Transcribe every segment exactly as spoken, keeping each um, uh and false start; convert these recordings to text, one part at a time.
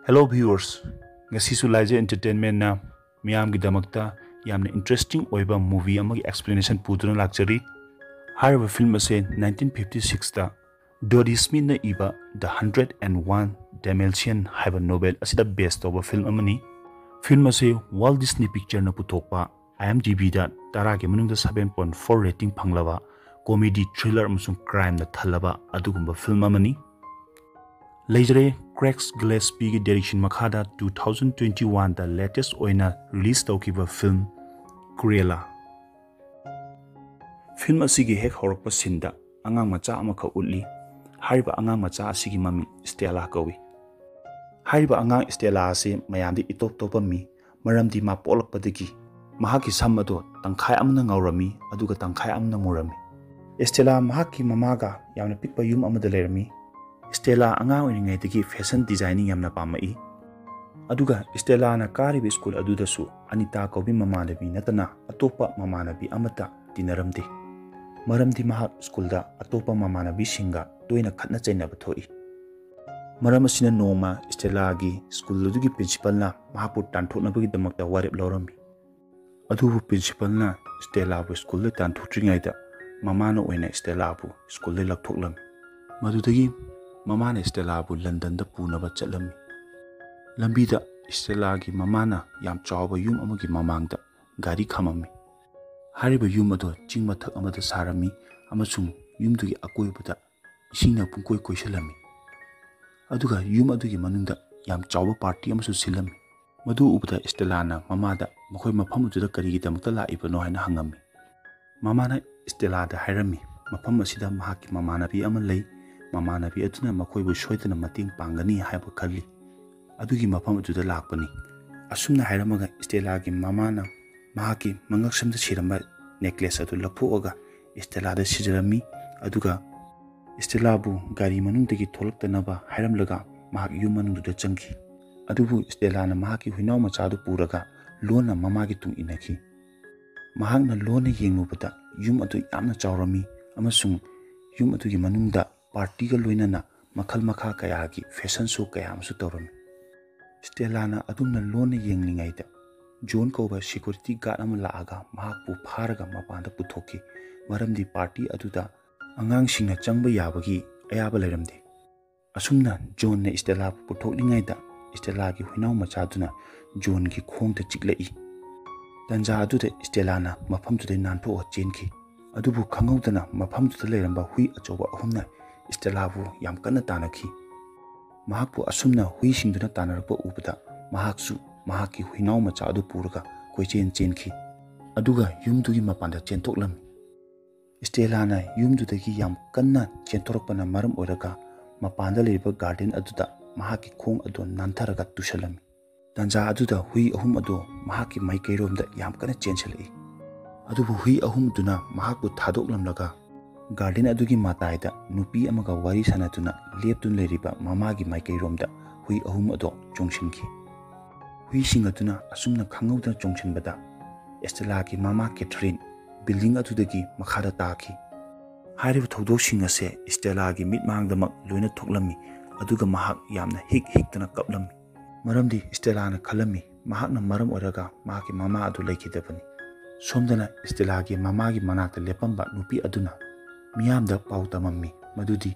Hello viewers, ꯉꯁꯤꯁꯨ ꯂꯥꯏꯖ Entertainmentꯅ ꯃꯤꯌꯥꯝꯒꯤꯗꯃꯛꯇ ꯌꯥꯝꯅ interesting ꯑꯣꯏꯕ movie ꯑꯃꯒꯤ explanation ꯄꯨꯗꯨꯅ ꯂꯥꯛꯆꯔꯤ꯫ ꯍꯥꯏꯔꯤꯕ film ꯑꯁꯦ nineteen fifty sixꯇ Dodie Smithꯅ ꯏꯕ The Hundred and One Dalmatian ꯍꯥꯏꯕ novel ꯑꯁꯤꯗ base ꯇꯧꯕ film ꯑꯃꯅꯤ꯫ Film ꯑꯁꯤ Walt Disney Pictureꯅ ꯄꯨꯊꯣꯛꯄ IMDbꯗ ꯇꯔꯥꯒꯤ ꯃꯅꯨꯡꯗ seven point four rating ꯐꯪꯂꯕ comedy, thriller ꯑꯃꯁꯨꯡ crimeꯅ ꯊꯜꯂꯕ ꯑꯗꯨꯒꯨꯝꯕ film ꯑꯃꯅꯤ꯫ ꯂꯩꯖꯔꯦ Craig Gillespieꯒꯤ direction ꯃꯈꯥꯗ two thousand twenty oneꯗ latest ꯑꯣꯏꯅ release ꯇꯧꯈꯤꯕ film Cruella꯫ Film ꯑꯁꯤꯒꯤ ꯍꯦꯛ ꯍꯧꯔꯛꯄ sceneꯗ ꯑꯉꯥꯡ ꯃꯆꯥ ꯑꯃꯈꯛ ꯎꯠꯂꯤ꯫ ꯍꯥꯏꯔꯤꯕ ꯑꯉꯥꯡ ꯃꯆꯥ ꯑꯁꯤꯒꯤ ꯃꯃꯤꯡ Stella ꯀꯧꯏ꯫ ꯍꯥꯏꯔꯤꯕ ꯑꯉꯥꯡ Stella ꯑꯁꯤ ꯃꯌꯥꯝꯗꯤ ꯏꯇꯣꯞ ꯇꯣꯞꯄꯝꯃꯤ, ꯃꯔꯝꯗꯤ ꯃꯥ ꯄꯣꯛꯂꯛꯄꯗꯒꯤ ꯃꯍꯥꯛꯀꯤ ꯁꯝ ꯑꯗꯣ ꯇꯪꯈꯥꯏ ꯑꯃꯅ ꯉꯧꯔꯝꯃꯤ, ꯑꯗꯨꯒ ꯇꯪꯈꯥꯏ ꯑꯃꯅ ꯃꯨꯔꯝꯃꯤ꯫ Stella ꯃꯍꯥꯛꯀꯤ ꯃꯃꯥꯒ ꯌꯥꯝꯅ ꯄꯤꯛꯄ ꯌꯨꯝ ꯑꯃꯗ ꯂꯩꯔꯝꯃꯤ꯫ Stella ꯑꯉꯥꯡ ꯑꯣꯏꯔꯤꯉꯩꯗꯒꯤ fashion designing ꯌꯥꯝꯅ ꯄꯥꯝꯃꯛꯏ꯫ ꯑꯗꯨꯒ Stellaꯅ ꯀꯥꯔꯤꯕ school ꯑꯗꯨꯗꯁꯨ Anita ꯀꯧꯕꯤ ꯃꯃꯥꯟꯅꯕꯤ ꯅꯠꯇꯅ ꯑꯇꯣꯞꯄ ꯃꯃꯥꯟꯅꯕꯤ ꯑꯃꯠꯇ ꯇꯤꯟꯅꯔꯝꯗꯦ꯫ ꯃꯔꯝꯗꯤ ꯃꯍꯥꯛ schoolꯗ ꯑꯇꯣꯞꯄ ꯃꯃꯥꯟꯅꯕꯤꯁꯤꯡꯒ ꯇꯣꯏꯅ ꯈꯠꯅ ꯆꯩꯅꯕ ꯊꯣꯛꯏ꯫ ꯃꯔꯝ ꯑꯁꯤꯅ ꯅꯣꯡꯃ Stellaꯒꯤ school ꯑꯗꯨꯒꯤ principalꯅ ꯃꯍꯥꯛꯄꯨ ꯇꯥꯟꯊꯣꯛꯅꯕꯒꯤꯗꯃꯛꯇ ꯋꯥꯔꯦꯞ ꯂꯧꯔꯝꯃꯤ꯫ ꯑꯗꯨꯕꯨ principalꯅ Stellaꯕꯨ schoolꯗ ꯇꯥꯟꯊꯣꯛꯇ꯭ꯔꯤꯉꯩꯗ ꯃꯃꯥꯅ ꯑꯣꯏꯅ Stellaꯕꯨ schoolꯗ ꯂꯧꯊꯣꯛꯂꯝꯃꯤ꯫ ꯃꯗꯨꯗꯒꯤ ꯃꯃꯥꯅ Stellaꯕꯨ Londonꯗ ꯄꯨꯅꯕ ꯆꯠꯂꯝꯃꯤ꯫ ꯂꯝꯕꯤꯗ Stellaꯒꯤ ꯃꯃꯥꯅ ꯌꯥꯝ ꯆꯥꯎꯕ ꯌꯨꯝ ꯑꯃꯒꯤ ꯃꯃꯥꯡꯗ ꯒꯥꯔꯤ ꯈꯥꯝꯃꯝꯃꯤ꯫ ꯍꯥꯏꯔꯤꯕ ꯌꯨꯝ ꯑꯗꯨ ꯆꯤꯡ ꯃꯊꯛ ꯑꯃꯗ ꯁꯥꯔꯝꯃꯤ ꯑꯃꯁꯨꯡ ꯌꯨꯝꯗꯨꯒꯤ ꯑꯀꯣꯏꯕꯗ ꯏꯁꯤꯡꯅ ꯄꯨꯡꯀꯣꯏ ꯀꯣꯏꯁꯤꯜꯂꯝꯃꯤ꯫ ꯑꯗꯨꯒ ꯌꯨꯝ ꯑꯗꯨꯒꯤ ꯃꯅꯨꯡꯗ ꯌꯥꯝ ꯆꯥꯎꯕ party ꯑꯃꯁꯨ ꯁꯤꯜꯂꯝꯃꯤ꯫ ꯃꯗꯨ ꯎꯕꯗ Stellaꯅ ꯃꯃꯥꯗ ꯃꯈꯣꯏ ꯃꯐꯝ ꯑꯗꯨꯗ ꯀꯔꯤꯒꯤꯗꯃꯛꯇ ꯂꯥꯛꯏꯕꯅꯣ ꯍꯥꯏꯅ ꯍꯪꯉꯝꯃꯤ꯫ ꯃꯃꯥꯅ Stellaꯗ ꯍꯥꯏꯔꯝꯃꯤ, ꯃꯐꯝ ꯑꯁꯤꯗ ꯃꯍꯥꯛꯀꯤ ꯃꯃꯥꯟꯅꯕꯤ ꯑꯃ ꯂꯩ, ꯃꯃꯥꯟꯅꯕꯤ ꯑꯗꯨꯅ ꯃꯈꯣꯏꯕꯨ ꯁꯣꯏꯗꯅ ꯃꯇꯦꯡ ꯄꯥꯡꯒꯅꯤ ꯍꯥꯏꯕ ꯈꯜꯂꯤ꯫ ꯑꯗꯨꯒꯤ ꯃꯐꯝ ꯑꯗꯨꯗ ꯂꯥꯛꯄꯅꯤ꯫ ꯑꯁꯨꯝꯅ ꯍꯥꯏꯔꯝꯃꯒ Stellaꯒꯤ ꯃꯃꯥꯅ ꯃꯍꯥꯛꯀꯤ ꯃꯉꯛꯁꯝꯗ ꯁꯤꯔꯝꯕ necklace ꯑꯗꯨ ꯂꯧꯊꯣꯛꯑꯒ Stellaꯗ ꯁꯤꯖꯔꯝꯃꯤ꯫ ꯑꯗꯨꯒ Stellaꯕꯨ ꯒꯥꯔꯤ ꯃꯅꯨꯡꯗꯒꯤ ꯊꯣꯛꯂꯛꯇꯅꯕ ꯍꯥꯏꯔꯝꯂꯒ ꯃꯍꯥꯛ ꯌꯨꯝ ꯃꯅꯨꯡꯗꯨꯗ ꯆꯪꯈꯤ꯫ ꯑꯗꯨꯕꯨ Stellaꯅ ꯃꯍꯥꯛꯀꯤ ꯍꯨꯏꯅꯥꯎ ꯃꯆꯥꯗꯨ ꯄꯨꯔꯒ ꯂꯣꯟꯅ ꯃꯃꯥꯒꯤ ꯇꯨꯡ ꯏꯟꯅꯈꯤ꯫ ꯃꯍꯥꯛꯅ ꯂꯣꯟꯅ ꯌꯦꯡꯂꯨꯕꯗ ꯌꯨꯝ ꯑꯗꯨ ꯌꯥꯝꯅ ꯆꯥꯎꯔꯝꯃꯤ ꯑꯃꯁꯨꯡ ꯌꯨꯝ ꯑꯗꯨꯒꯤ ꯃꯅꯨꯡꯗ partyꯒ ꯂꯣꯏꯅꯅ ꯃꯈꯜ ꯃꯈꯥ ꯀꯌꯥꯒꯤ fashion show ꯀꯌꯥ ꯑꯃꯁꯨ ꯇꯧꯔꯝꯃꯤ꯫ ꯁ꯭ꯇꯦꯂꯥꯅ ꯑꯗꯨꯝꯅ ꯂꯣꯟꯅ ꯌꯦꯡꯂꯤꯉꯩꯗ ꯖꯣꯟ ꯀꯧꯕ ꯁꯦꯀ꯭ꯌꯨꯔꯤꯇꯤ ꯒꯥꯔꯗ ꯑꯃ ꯂꯥꯛꯑꯒ ꯃꯍꯥꯛꯄꯨ ꯐꯥꯔꯒ ꯃꯄꯥꯟꯗ ꯄꯨꯊꯣꯛꯈꯤ꯫ ꯃꯔꯝꯗꯤ ꯄꯥꯔꯇꯤ ꯑꯗꯨꯗ ꯑꯉꯥꯡꯁꯤꯡꯅ ꯆꯪꯕ ꯌꯥꯕꯒꯤ ꯑꯌꯥꯕ ꯂꯩꯔꯝꯗꯦ꯫ ꯑꯁꯨꯝꯅ ꯖꯣꯟꯅ ꯁ꯭ꯇꯦꯂꯥꯕꯨ ꯄꯨꯊꯣꯛꯂꯤꯉꯩꯗ ꯁ꯭ꯇꯦꯂꯥꯒꯤ ꯍꯨꯏꯅꯥꯎ ꯃꯆꯥꯗꯨꯅ ꯖꯣꯟꯒꯤ ꯈꯣꯡꯗ ꯆꯤꯛꯂꯛꯏ꯫ ꯇꯟꯖꯥ ꯑꯗꯨꯗ ꯁ꯭ꯇꯦꯂꯥꯅ ꯃꯐꯝꯗꯨꯗꯩ ꯅꯥꯟꯊꯣꯛꯑ ꯆꯦꯟꯈꯤ꯫ ꯑꯗꯨꯕꯨ ꯈꯪꯍꯧꯗꯅ ꯃꯐꯝꯗꯨꯗ ꯂꯩꯔꯝꯕ ꯍꯨꯏ ꯑꯆꯧꯕ ꯑꯍꯨꯝꯅ ꯁ꯭ꯇꯦꯂꯥꯕꯨ ꯌꯥꯝ ꯀꯟꯅ ꯇꯥꯟꯅꯈꯤ꯫ ꯃꯍꯥꯛꯄꯨ ꯑꯁꯨꯝꯅ ꯍꯨꯏꯁꯤꯡꯗꯨꯅ ꯇꯥꯟꯅꯔꯛꯄ ꯎꯕꯗ ꯃꯍꯥꯛꯁꯨ ꯃꯍꯥꯛꯀꯤ ꯍꯨꯏꯅꯥꯎ ꯃꯆꯥ ꯑꯗꯨ ꯄꯨꯔꯒ ꯀꯣꯏꯆꯦꯟ ꯆꯦꯟꯈꯤ꯫ ꯑꯗꯨꯒ ꯌꯨꯝꯗꯨꯒꯤ ꯃꯄꯥꯟꯗ ꯆꯦꯟꯊꯣꯛꯂꯝꯃꯤ꯫ ꯁ꯭ꯇꯦꯂꯥꯅ ꯌꯨꯝꯗꯨꯗꯒꯤ ꯌꯥꯝ ꯀꯟꯅ ꯆꯦꯟꯊꯣꯔꯛꯄꯅ ꯃꯔꯝ ꯑꯣꯏꯔꯒ ꯃꯄꯥꯟꯗ ꯂꯩꯔꯤꯕ ꯒꯥꯔꯗꯦꯟ ꯑꯗꯨꯗ ꯃꯍꯥꯛꯀꯤ ꯈꯣꯡ ꯑꯗꯨ ꯅꯥꯟꯊꯔꯒ ꯇꯨꯁꯜꯂꯝꯃꯤ꯫ ꯇꯟꯖꯥ ꯑꯗꯨꯗ ꯍꯨꯏ ꯑꯍꯨꯝ ꯑꯗꯨ ꯃꯍꯥꯛꯀꯤ ꯃꯥꯏꯀꯩꯔꯣꯝꯗ ꯌꯥꯝ ꯀꯟꯅ ꯆꯦꯟꯁꯤꯜꯂꯛꯏ꯫ ꯑꯗꯨꯕꯨ ꯍꯨꯏ ꯑꯍꯨꯝꯗꯨꯅ ꯃꯍꯥꯛꯄꯨ ꯊꯥꯗꯣꯛꯂꯝꯂꯒ ꯒꯥꯔꯗꯦꯟ ꯑꯗꯨꯒꯤ ꯃꯇꯥꯏꯗ ꯅꯨꯄꯤ ꯑꯃꯒ ꯋꯥꯔꯤ ꯁꯥꯟꯅꯗꯨꯅ ꯂꯦꯞꯇꯨꯅ ꯂꯩꯔꯤꯕ ꯃꯃꯥꯒꯤ ꯃꯥꯏꯀꯩꯔꯣꯝꯗ ꯍꯨꯏ ꯑꯍꯨꯝ ꯑꯗꯨ ꯆꯣꯡꯁꯤꯟꯈꯤ꯫ ꯍꯨꯏꯁꯤꯡ ꯑꯗꯨꯅ ꯑꯁꯨꯝꯅ ꯈꯪꯍꯧꯗꯅ ꯆꯣꯡꯁꯤꯟꯕꯗ ꯁ꯭ꯇꯦꯂꯥꯒꯤ ꯃꯃꯥ ꯀꯦꯊꯔꯤꯟ ꯕꯤꯜꯗꯤꯡ ꯑꯗꯨꯗꯒꯤ ꯃꯈꯥꯗ ꯇꯥꯈꯤ꯫ ꯍꯥꯏꯔꯤꯕ ꯊꯧꯗꯣꯛꯁꯤꯡ ꯑꯁꯦ ꯁ꯭ꯇꯦꯂꯥꯒꯤ ꯃꯤꯠꯃꯥꯡꯗꯃꯛ ꯂꯣꯏꯅ ꯊꯣꯛꯂꯝꯃꯤ꯫ ꯑꯗꯨꯒ ꯃꯍꯥꯛ ꯌꯥꯝꯅ ꯍꯤꯛ ꯍꯤꯛꯇꯅ ꯀꯞꯂꯝꯃꯤ꯫ ꯃꯔꯝꯗꯤ ꯁ꯭ꯇꯦꯂꯥꯅ ꯈꯜꯂꯝꯃꯤ, ꯃꯍꯥꯛꯅ ꯃꯔꯝ ꯑꯣꯏꯔꯒ ꯃꯍꯥꯛꯀꯤ ꯃꯃꯥ ꯑꯗꯨ ꯂꯩꯈꯤꯗꯕꯅꯤ꯫ ꯁꯣꯝꯗꯅ ꯁ꯭ꯇꯦꯂꯥꯒꯤ ꯃꯃꯥꯒꯤ ꯃꯅꯥꯛꯇ ꯂꯦꯞꯄꯝꯕ ꯅꯨꯄꯤ ꯑꯗꯨꯅ ꯃꯤꯌꯥꯝꯗ ꯄꯥꯎ ꯇꯝꯃꯝꯃꯤ ꯃꯗꯨꯗꯤ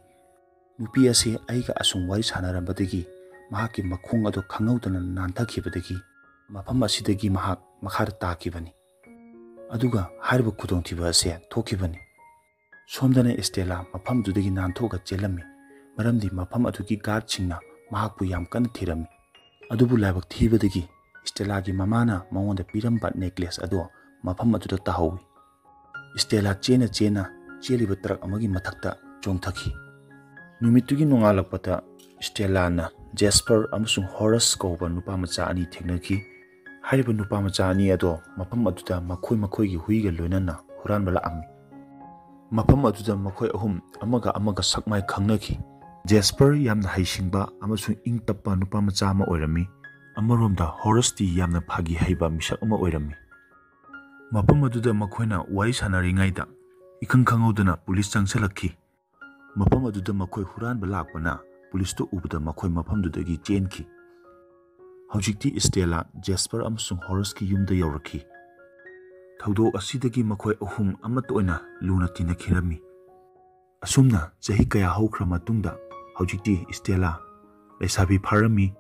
ꯅꯨꯄꯤ ꯑꯁꯤ ꯑꯩꯒ ꯑꯁꯨꯝ ꯋꯥꯔꯤ ꯁꯥꯟꯅꯔꯝꯕꯗꯒꯤ ꯃꯍꯥꯛꯀꯤ ꯃꯈꯣꯡ ꯑꯗꯨ ꯈꯪꯍꯧꯗꯅ ꯅꯥꯟꯊꯈꯤꯕꯗꯒꯤ ꯃꯐꯝ ꯑꯁꯤꯗꯒꯤ ꯃꯍꯥꯛ ꯃꯈꯥꯗ ꯇꯥꯈꯤꯕꯅꯤ꯫ ꯑꯗꯨꯒ ꯍꯥꯏꯔꯤꯕ ꯈꯨꯗꯣꯡꯊꯤꯕ ꯑꯁꯤ ꯊꯣꯛꯈꯤꯕꯅꯤ꯫ ꯁꯣꯝꯗꯅ ꯁ꯭ꯇꯦꯂꯥ ꯃꯐꯝꯗꯨꯗꯒꯤ ꯅꯥꯟꯊꯣꯛꯑꯒ ꯆꯦꯜꯂꯝꯃꯤ, ꯃꯔꯝꯗꯤ ꯃꯐꯝ ꯑꯗꯨꯒꯤ ꯒꯥꯔꯗꯁꯤꯡꯅ ꯃꯍꯥꯛꯄꯨ ꯌꯥꯝ ꯀꯟꯅ ꯊꯤꯔꯝꯃꯤ꯫ ꯑꯗꯨꯕꯨ ꯂꯥꯏꯕꯛ ꯊꯤꯕꯗꯒꯤ ꯁ꯭ꯇꯦꯂꯥꯒꯤ ꯃꯃꯥꯅ ꯃꯉꯣꯟꯗ ꯄꯤꯔꯝꯕ ꯅꯦꯀ꯭ꯂꯦꯁ ꯑꯗꯨ ꯃꯐꯝ ꯑꯗꯨꯗ ꯇꯥꯍꯧꯏ꯫ ꯁ꯭ꯇꯦꯂꯥ ꯆꯦꯟꯅ ꯆꯦꯟꯅ ꯆꯦꯜꯂꯤꯕ ꯇ꯭ꯔꯛ ꯑꯃꯒꯤ ꯃꯊꯛꯇ ꯆꯣꯡꯊꯈꯤ꯫ ꯅꯨꯃꯤꯠꯇꯨꯒꯤ ꯅꯣꯡꯉꯥꯜꯂꯛꯄꯗ ꯁ꯭ꯇꯦꯂꯥꯅ ꯖꯦꯁꯄꯔ ꯑꯃꯁꯨꯡ ꯍꯣꯔꯁ ꯀꯧꯕ ꯅꯨꯄꯥ ꯃꯆꯥ ꯑꯅꯤ ꯊꯦꯡꯅꯈꯤ꯫ ꯍꯥꯏꯔꯤꯕ ꯅꯨꯄꯥ ꯃꯆꯥ ꯑꯅꯤ ꯑꯗꯣ ꯃꯐꯝ ꯑꯗꯨꯗ ꯃꯈꯣꯏ ꯃꯈꯣꯏꯒꯤ ꯍꯨꯏꯒ ꯂꯣꯏꯅꯅ ꯍꯨꯔꯥꯟꯕ ꯂꯥꯛꯑꯝꯃꯤ꯫ ꯃꯐꯝ ꯑꯗꯨꯗ ꯃꯈꯣꯏ ꯑꯍꯨꯝ ꯑꯃꯒ ꯑꯃꯒ ꯁꯛ ꯃꯥꯏ ꯈꯪꯅꯈꯤ꯫ ꯖꯦꯁꯄꯔ ꯌꯥꯝꯅ ꯍꯩꯁꯤꯡꯕ ꯑꯃꯁꯨꯡ ꯏꯪ ꯇꯞꯄ ꯅꯨꯄꯥ ꯃꯆꯥ ꯑꯃ ꯑꯣꯏꯔꯝꯃꯤ꯫ ꯑꯃꯔꯣꯝꯗ ꯍꯣꯔꯁꯇꯤ ꯌꯥꯝꯅ ꯐꯥꯒꯤ ꯍꯩꯕ ꯃꯤꯁꯛ ꯑꯃ ꯑꯣꯏꯔꯝꯃꯤ꯫ ꯃꯐꯝ ꯑꯗꯨꯗ ꯃꯈꯣꯏꯅ ꯋꯥꯔꯤ ꯁꯥꯟꯅꯔꯤꯉꯩꯗ ꯏꯈꯪ ꯈꯪꯍꯧꯗꯅ ꯄꯨꯂꯤꯁ ꯆꯪꯁꯤꯜꯂꯛꯈꯤ꯫ ꯃꯐꯝ ꯑꯗꯨꯗ ꯃꯈꯣꯏ ꯍꯨꯔꯥꯟꯕ ꯂꯥꯛꯄꯅ ꯄꯨꯂꯤꯁꯇꯨ ꯎꯕꯗ ꯃꯈꯣꯏ ꯃꯐꯝꯗꯨꯗꯒꯤ ꯆꯦꯟꯈꯤ꯫ ꯍꯧꯖꯤꯛꯇꯤ ꯏꯁꯇꯦꯂꯥ, ꯖꯦꯁꯄꯔ ꯑꯃꯁꯨꯡ ꯍꯣꯔꯁꯀꯤ ꯌꯨꯝꯗ ꯌꯧꯔꯛꯈꯤ꯫ ꯊꯧꯗꯣꯛ ꯑꯁꯤꯗꯒꯤ ꯃꯈꯣꯏ ꯑꯍꯨꯝ ꯑꯃꯠꯇ ꯑꯣꯏꯅ ꯂꯨꯅ ꯇꯤꯟꯅꯈꯤꯔꯝꯃꯤ꯫ ꯑꯁꯨꯝꯅ ꯆꯍꯤ ꯀꯌꯥ ꯍꯧꯈ꯭ꯔ ꯃꯇꯨꯡꯗ, ꯍꯧꯖꯤꯛꯇꯤ ꯏꯁꯇꯦꯂꯥ ꯂꯩꯁꯥꯕꯤ ꯐꯥꯔꯝꯃꯤ꯫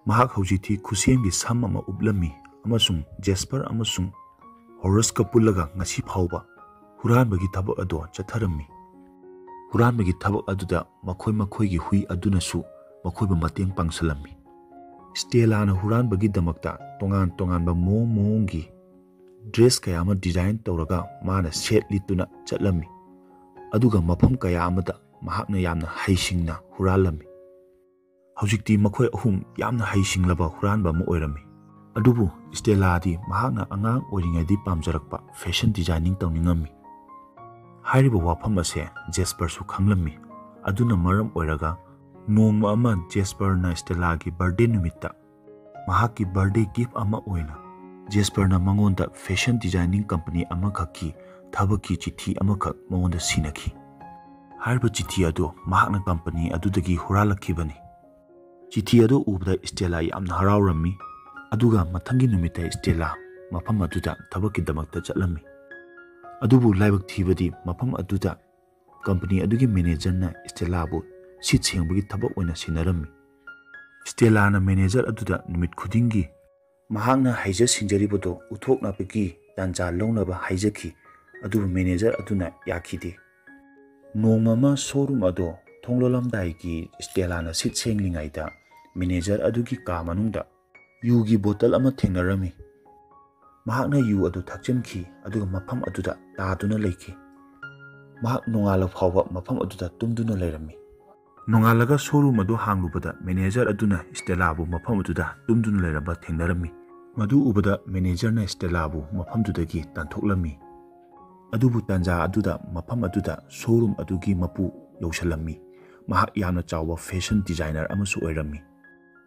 ꯃꯍꯥꯛ ꯍꯧꯖꯤꯛꯇꯤ ꯈꯨꯠꯁꯦꯝꯒꯤ ꯁꯝ ꯑꯃ ꯎꯞꯂꯝꯃꯤ ꯑꯃꯁꯨꯡ ꯖꯦꯁꯄꯔ ꯑꯃꯁꯨꯡ ꯍꯣꯔꯁꯀ ꯄꯨꯜꯂꯒ ꯉꯁꯤ ꯐꯥꯎꯕ ꯍꯨꯔꯥꯟꯕꯒꯤ ꯊꯕꯛ ꯑꯗꯨ ꯆꯠꯊꯔꯝꯃꯤ꯫ ꯍꯨꯔꯥꯟꯕꯒꯤ ꯊꯕꯛ ꯑꯗꯨꯗ ꯃꯈꯣꯏ ꯃꯈꯣꯏꯒꯤ ꯍꯨꯏ ꯑꯗꯨꯅꯁꯨ ꯃꯈꯣꯏꯕꯨ ꯃꯇꯦꯡ ꯄꯥꯡꯁꯤꯜꯂꯝꯃꯤ꯫ ꯏꯁꯇꯦꯂꯥꯅ ꯍꯨꯔꯥꯟꯕꯒꯤꯗꯃꯛꯇ ꯇꯣꯉꯥꯟ ꯇꯣꯉꯥꯟꯕ ꯃꯑꯣꯡ ꯃꯑꯣꯡꯒꯤ ꯗ꯭ꯔꯦꯁ ꯀꯌꯥ ꯑꯃ ꯗꯤꯖꯥꯏꯟ ꯇꯧꯔꯒ ꯃꯥꯅ ꯁꯦꯠ ꯂꯤꯠꯇꯨꯅ ꯆꯠꯂꯝꯃꯤ꯫ ꯑꯗꯨꯒ ꯃꯐꯝ ꯀꯌꯥ ꯑꯃꯗ ꯃꯍꯥꯛꯅ ꯌꯥꯝꯅ ꯍꯩꯁꯤꯡꯅ ꯍꯨꯔꯥꯜꯂꯝꯃꯤ꯫ ꯍꯧꯖꯤꯛꯇꯤ ꯃꯈꯣꯏ ꯑꯍꯨꯝ ꯌꯥꯝꯅ ꯍꯩꯁꯤꯡꯂꯕ ꯍꯨꯔꯥꯟꯕ ꯑꯃ ꯑꯣꯏꯔꯝꯃꯤ꯫ ꯑꯗꯨꯕꯨ ꯏꯁꯇꯦꯂꯥꯗꯤ ꯃꯍꯥꯛꯅ ꯑꯉꯥꯡ ꯑꯣꯏꯔꯤꯉꯩꯗꯒꯤ ꯄꯥꯝꯖꯔꯛꯄ ꯐꯦꯁꯟ ꯗꯤꯖꯥꯏꯅꯤꯡ ꯇꯧꯅꯤꯡꯉꯝꯃꯤ꯫ ꯍꯥꯏꯔꯤꯕ ꯋꯥꯐꯝ ꯑꯁꯦ ꯖꯦꯁꯄꯔꯁꯨ ꯈꯪꯂꯝꯃꯤ꯫ ꯑꯗꯨꯅ ꯃꯔꯝ ꯑꯣꯏꯔꯒ ꯅꯣꯡꯃ ꯑꯃ ꯖꯦꯁꯄꯔꯅ ꯏꯁꯇꯦꯂꯥꯒꯤ ꯕꯥꯔꯗꯦ ꯅꯨꯃꯤꯠꯇ ꯃꯍꯥꯛꯀꯤ ꯕꯥꯔꯗꯦ ꯒꯤꯐ ꯑꯃ ꯑꯣꯏꯅ ꯖꯦꯁꯄꯔꯅ ꯃꯉꯣꯟꯗ ꯐꯦꯁꯟ ꯗꯤꯖꯥꯏꯅꯤꯡ ꯀꯝꯄꯅꯤ ꯑꯃꯈꯛꯀꯤ ꯊꯕꯛꯀꯤ ꯆꯤꯊꯤ ꯑꯃꯈꯛ ꯃꯉꯣꯟꯗ ꯁꯤꯟꯅꯈꯤ꯫ ꯍꯥꯏꯔꯤꯕ ꯆꯤꯊꯤ ꯑꯗꯨ ꯃꯍꯥꯛꯅ ꯀꯝꯄꯅꯤ ꯑꯗꯨꯗꯒꯤ ꯍꯨꯔꯥꯜꯂꯛꯈꯤꯕꯅꯤ꯫ ꯆꯤꯊꯤ ꯑꯗꯨ ꯎꯕꯗ ꯏꯁꯇꯦꯂꯥ ꯌꯥꯝꯅ ꯍꯔꯥꯎꯔꯝꯃꯤ꯫ ꯑꯗꯨꯒ ꯃꯊꯪꯒꯤ ꯅꯨꯃꯤꯠꯇ ꯏꯁꯇꯦꯂꯥ ꯃꯐꯝ ꯑꯗꯨꯗ ꯊꯕꯛꯀꯤꯗꯃꯛꯇ ꯆꯠꯂꯝꯃꯤ꯫ ꯑꯗꯨꯕꯨ ꯂꯥꯏꯕꯛ ꯊꯤꯕꯗꯤ ꯃꯐꯝ ꯑꯗꯨꯗ ꯀꯝꯄꯅꯤ ꯑꯗꯨꯒꯤ ꯃꯦꯅꯦꯖꯔꯅ ꯏꯁꯇꯦꯂꯥꯕꯨ ꯁꯤꯠ ꯁꯦꯡꯕꯒꯤ ꯊꯕꯛ ꯑꯣꯏꯅ ꯁꯤꯟꯅꯔꯝꯃꯤ꯫ ꯏꯁꯇꯦꯂꯥꯅ ꯃꯦꯅꯦꯖꯔ ꯑꯗꯨꯗ ꯅꯨꯃꯤꯠ ꯈꯨꯗꯤꯡꯒꯤ ꯃꯍꯥꯛꯅ ꯍꯩꯖ ꯁꯤꯡꯖꯔꯤꯕꯗꯨ ꯎꯠꯊꯣꯛꯅꯕꯒꯤ ꯇꯥꯟꯖꯥ ꯂꯧꯅꯕ ꯍꯥꯏꯖꯈꯤ, ꯑꯗꯨꯕꯨ ꯃꯦꯅꯦꯖꯔ ꯑꯗꯨꯅ ꯌꯥꯈꯤꯗꯦ꯫ ꯅꯣꯡꯃ ꯑꯃ ꯁꯣꯔꯨꯝ ꯑꯗꯨ ꯊꯣꯡ ꯂꯣꯜꯂꯝꯗꯥꯏꯒꯤ ꯏꯁꯇꯦꯂꯥꯅ ꯁꯤꯠ ꯁꯦꯡꯂꯤꯉꯩꯗ ꯃꯦꯅꯦꯖꯔ ꯑꯗꯨꯒꯤ ꯀꯥ ꯃꯅꯨꯡꯗ ꯌꯨꯒꯤ ꯕꯣꯇꯜ ꯑꯃ ꯊꯦꯡꯅꯔꯝꯃꯤ꯫ ꯃꯍꯥꯛꯅ ꯌꯨ ꯑꯗꯨ ꯊꯛꯆꯤꯟꯈꯤ, ꯑꯗꯨꯒ ꯃꯐꯝ ꯑꯗꯨꯗ ꯇꯥꯗꯨꯅ ꯂꯩꯈꯤ꯫ ꯃꯍꯥꯛ ꯅꯣꯡꯉꯥꯜꯂ ꯐꯥꯎꯕ ꯃꯐꯝ ꯑꯗꯨꯗ ꯇꯨꯝꯗꯨꯅ ꯂꯩꯔꯝꯃꯤ꯫ ꯅꯣꯡꯉꯥꯜꯂꯒ ꯁꯣꯔꯨꯝ ꯑꯗꯨ ꯍꯥꯡꯂꯨꯕꯗ ꯃꯦꯅꯦꯖꯔ ꯑꯗꯨꯅ ꯏꯁꯇꯦꯂꯥꯕꯨ ꯃꯐꯝ ꯑꯗꯨꯗ ꯇꯨꯝꯗꯨꯅ ꯂꯩꯔꯝꯕ ꯊꯦꯡꯅꯔꯝꯃꯤ꯫ ꯃꯗꯨ ꯎꯕꯗ ꯃꯦꯅꯦꯖꯔꯅ ꯏꯁꯇꯦꯂꯥꯕꯨ ꯃꯐꯝꯗꯨꯗꯒꯤ ꯇꯥꯟꯊꯣꯛꯂꯝꯃꯤ꯫ ꯑꯗꯨꯕꯨ ꯇꯥꯟꯖꯥ ꯑꯗꯨꯗ ꯃꯐꯝ ꯑꯗꯨꯗ ꯁꯣꯔꯨꯝ ꯑꯗꯨꯒꯤ ꯃꯄꯨ ꯌꯧꯁꯤꯜꯂꯝꯃꯤ꯫ ꯃꯍꯥꯛ ꯌꯥꯝꯅ ꯆꯥꯎꯕ ꯐꯦꯁꯟ ꯗꯤꯖꯥꯏꯅꯔ ꯑꯃꯁꯨ ꯑꯣꯏꯔꯝꯃꯤ꯫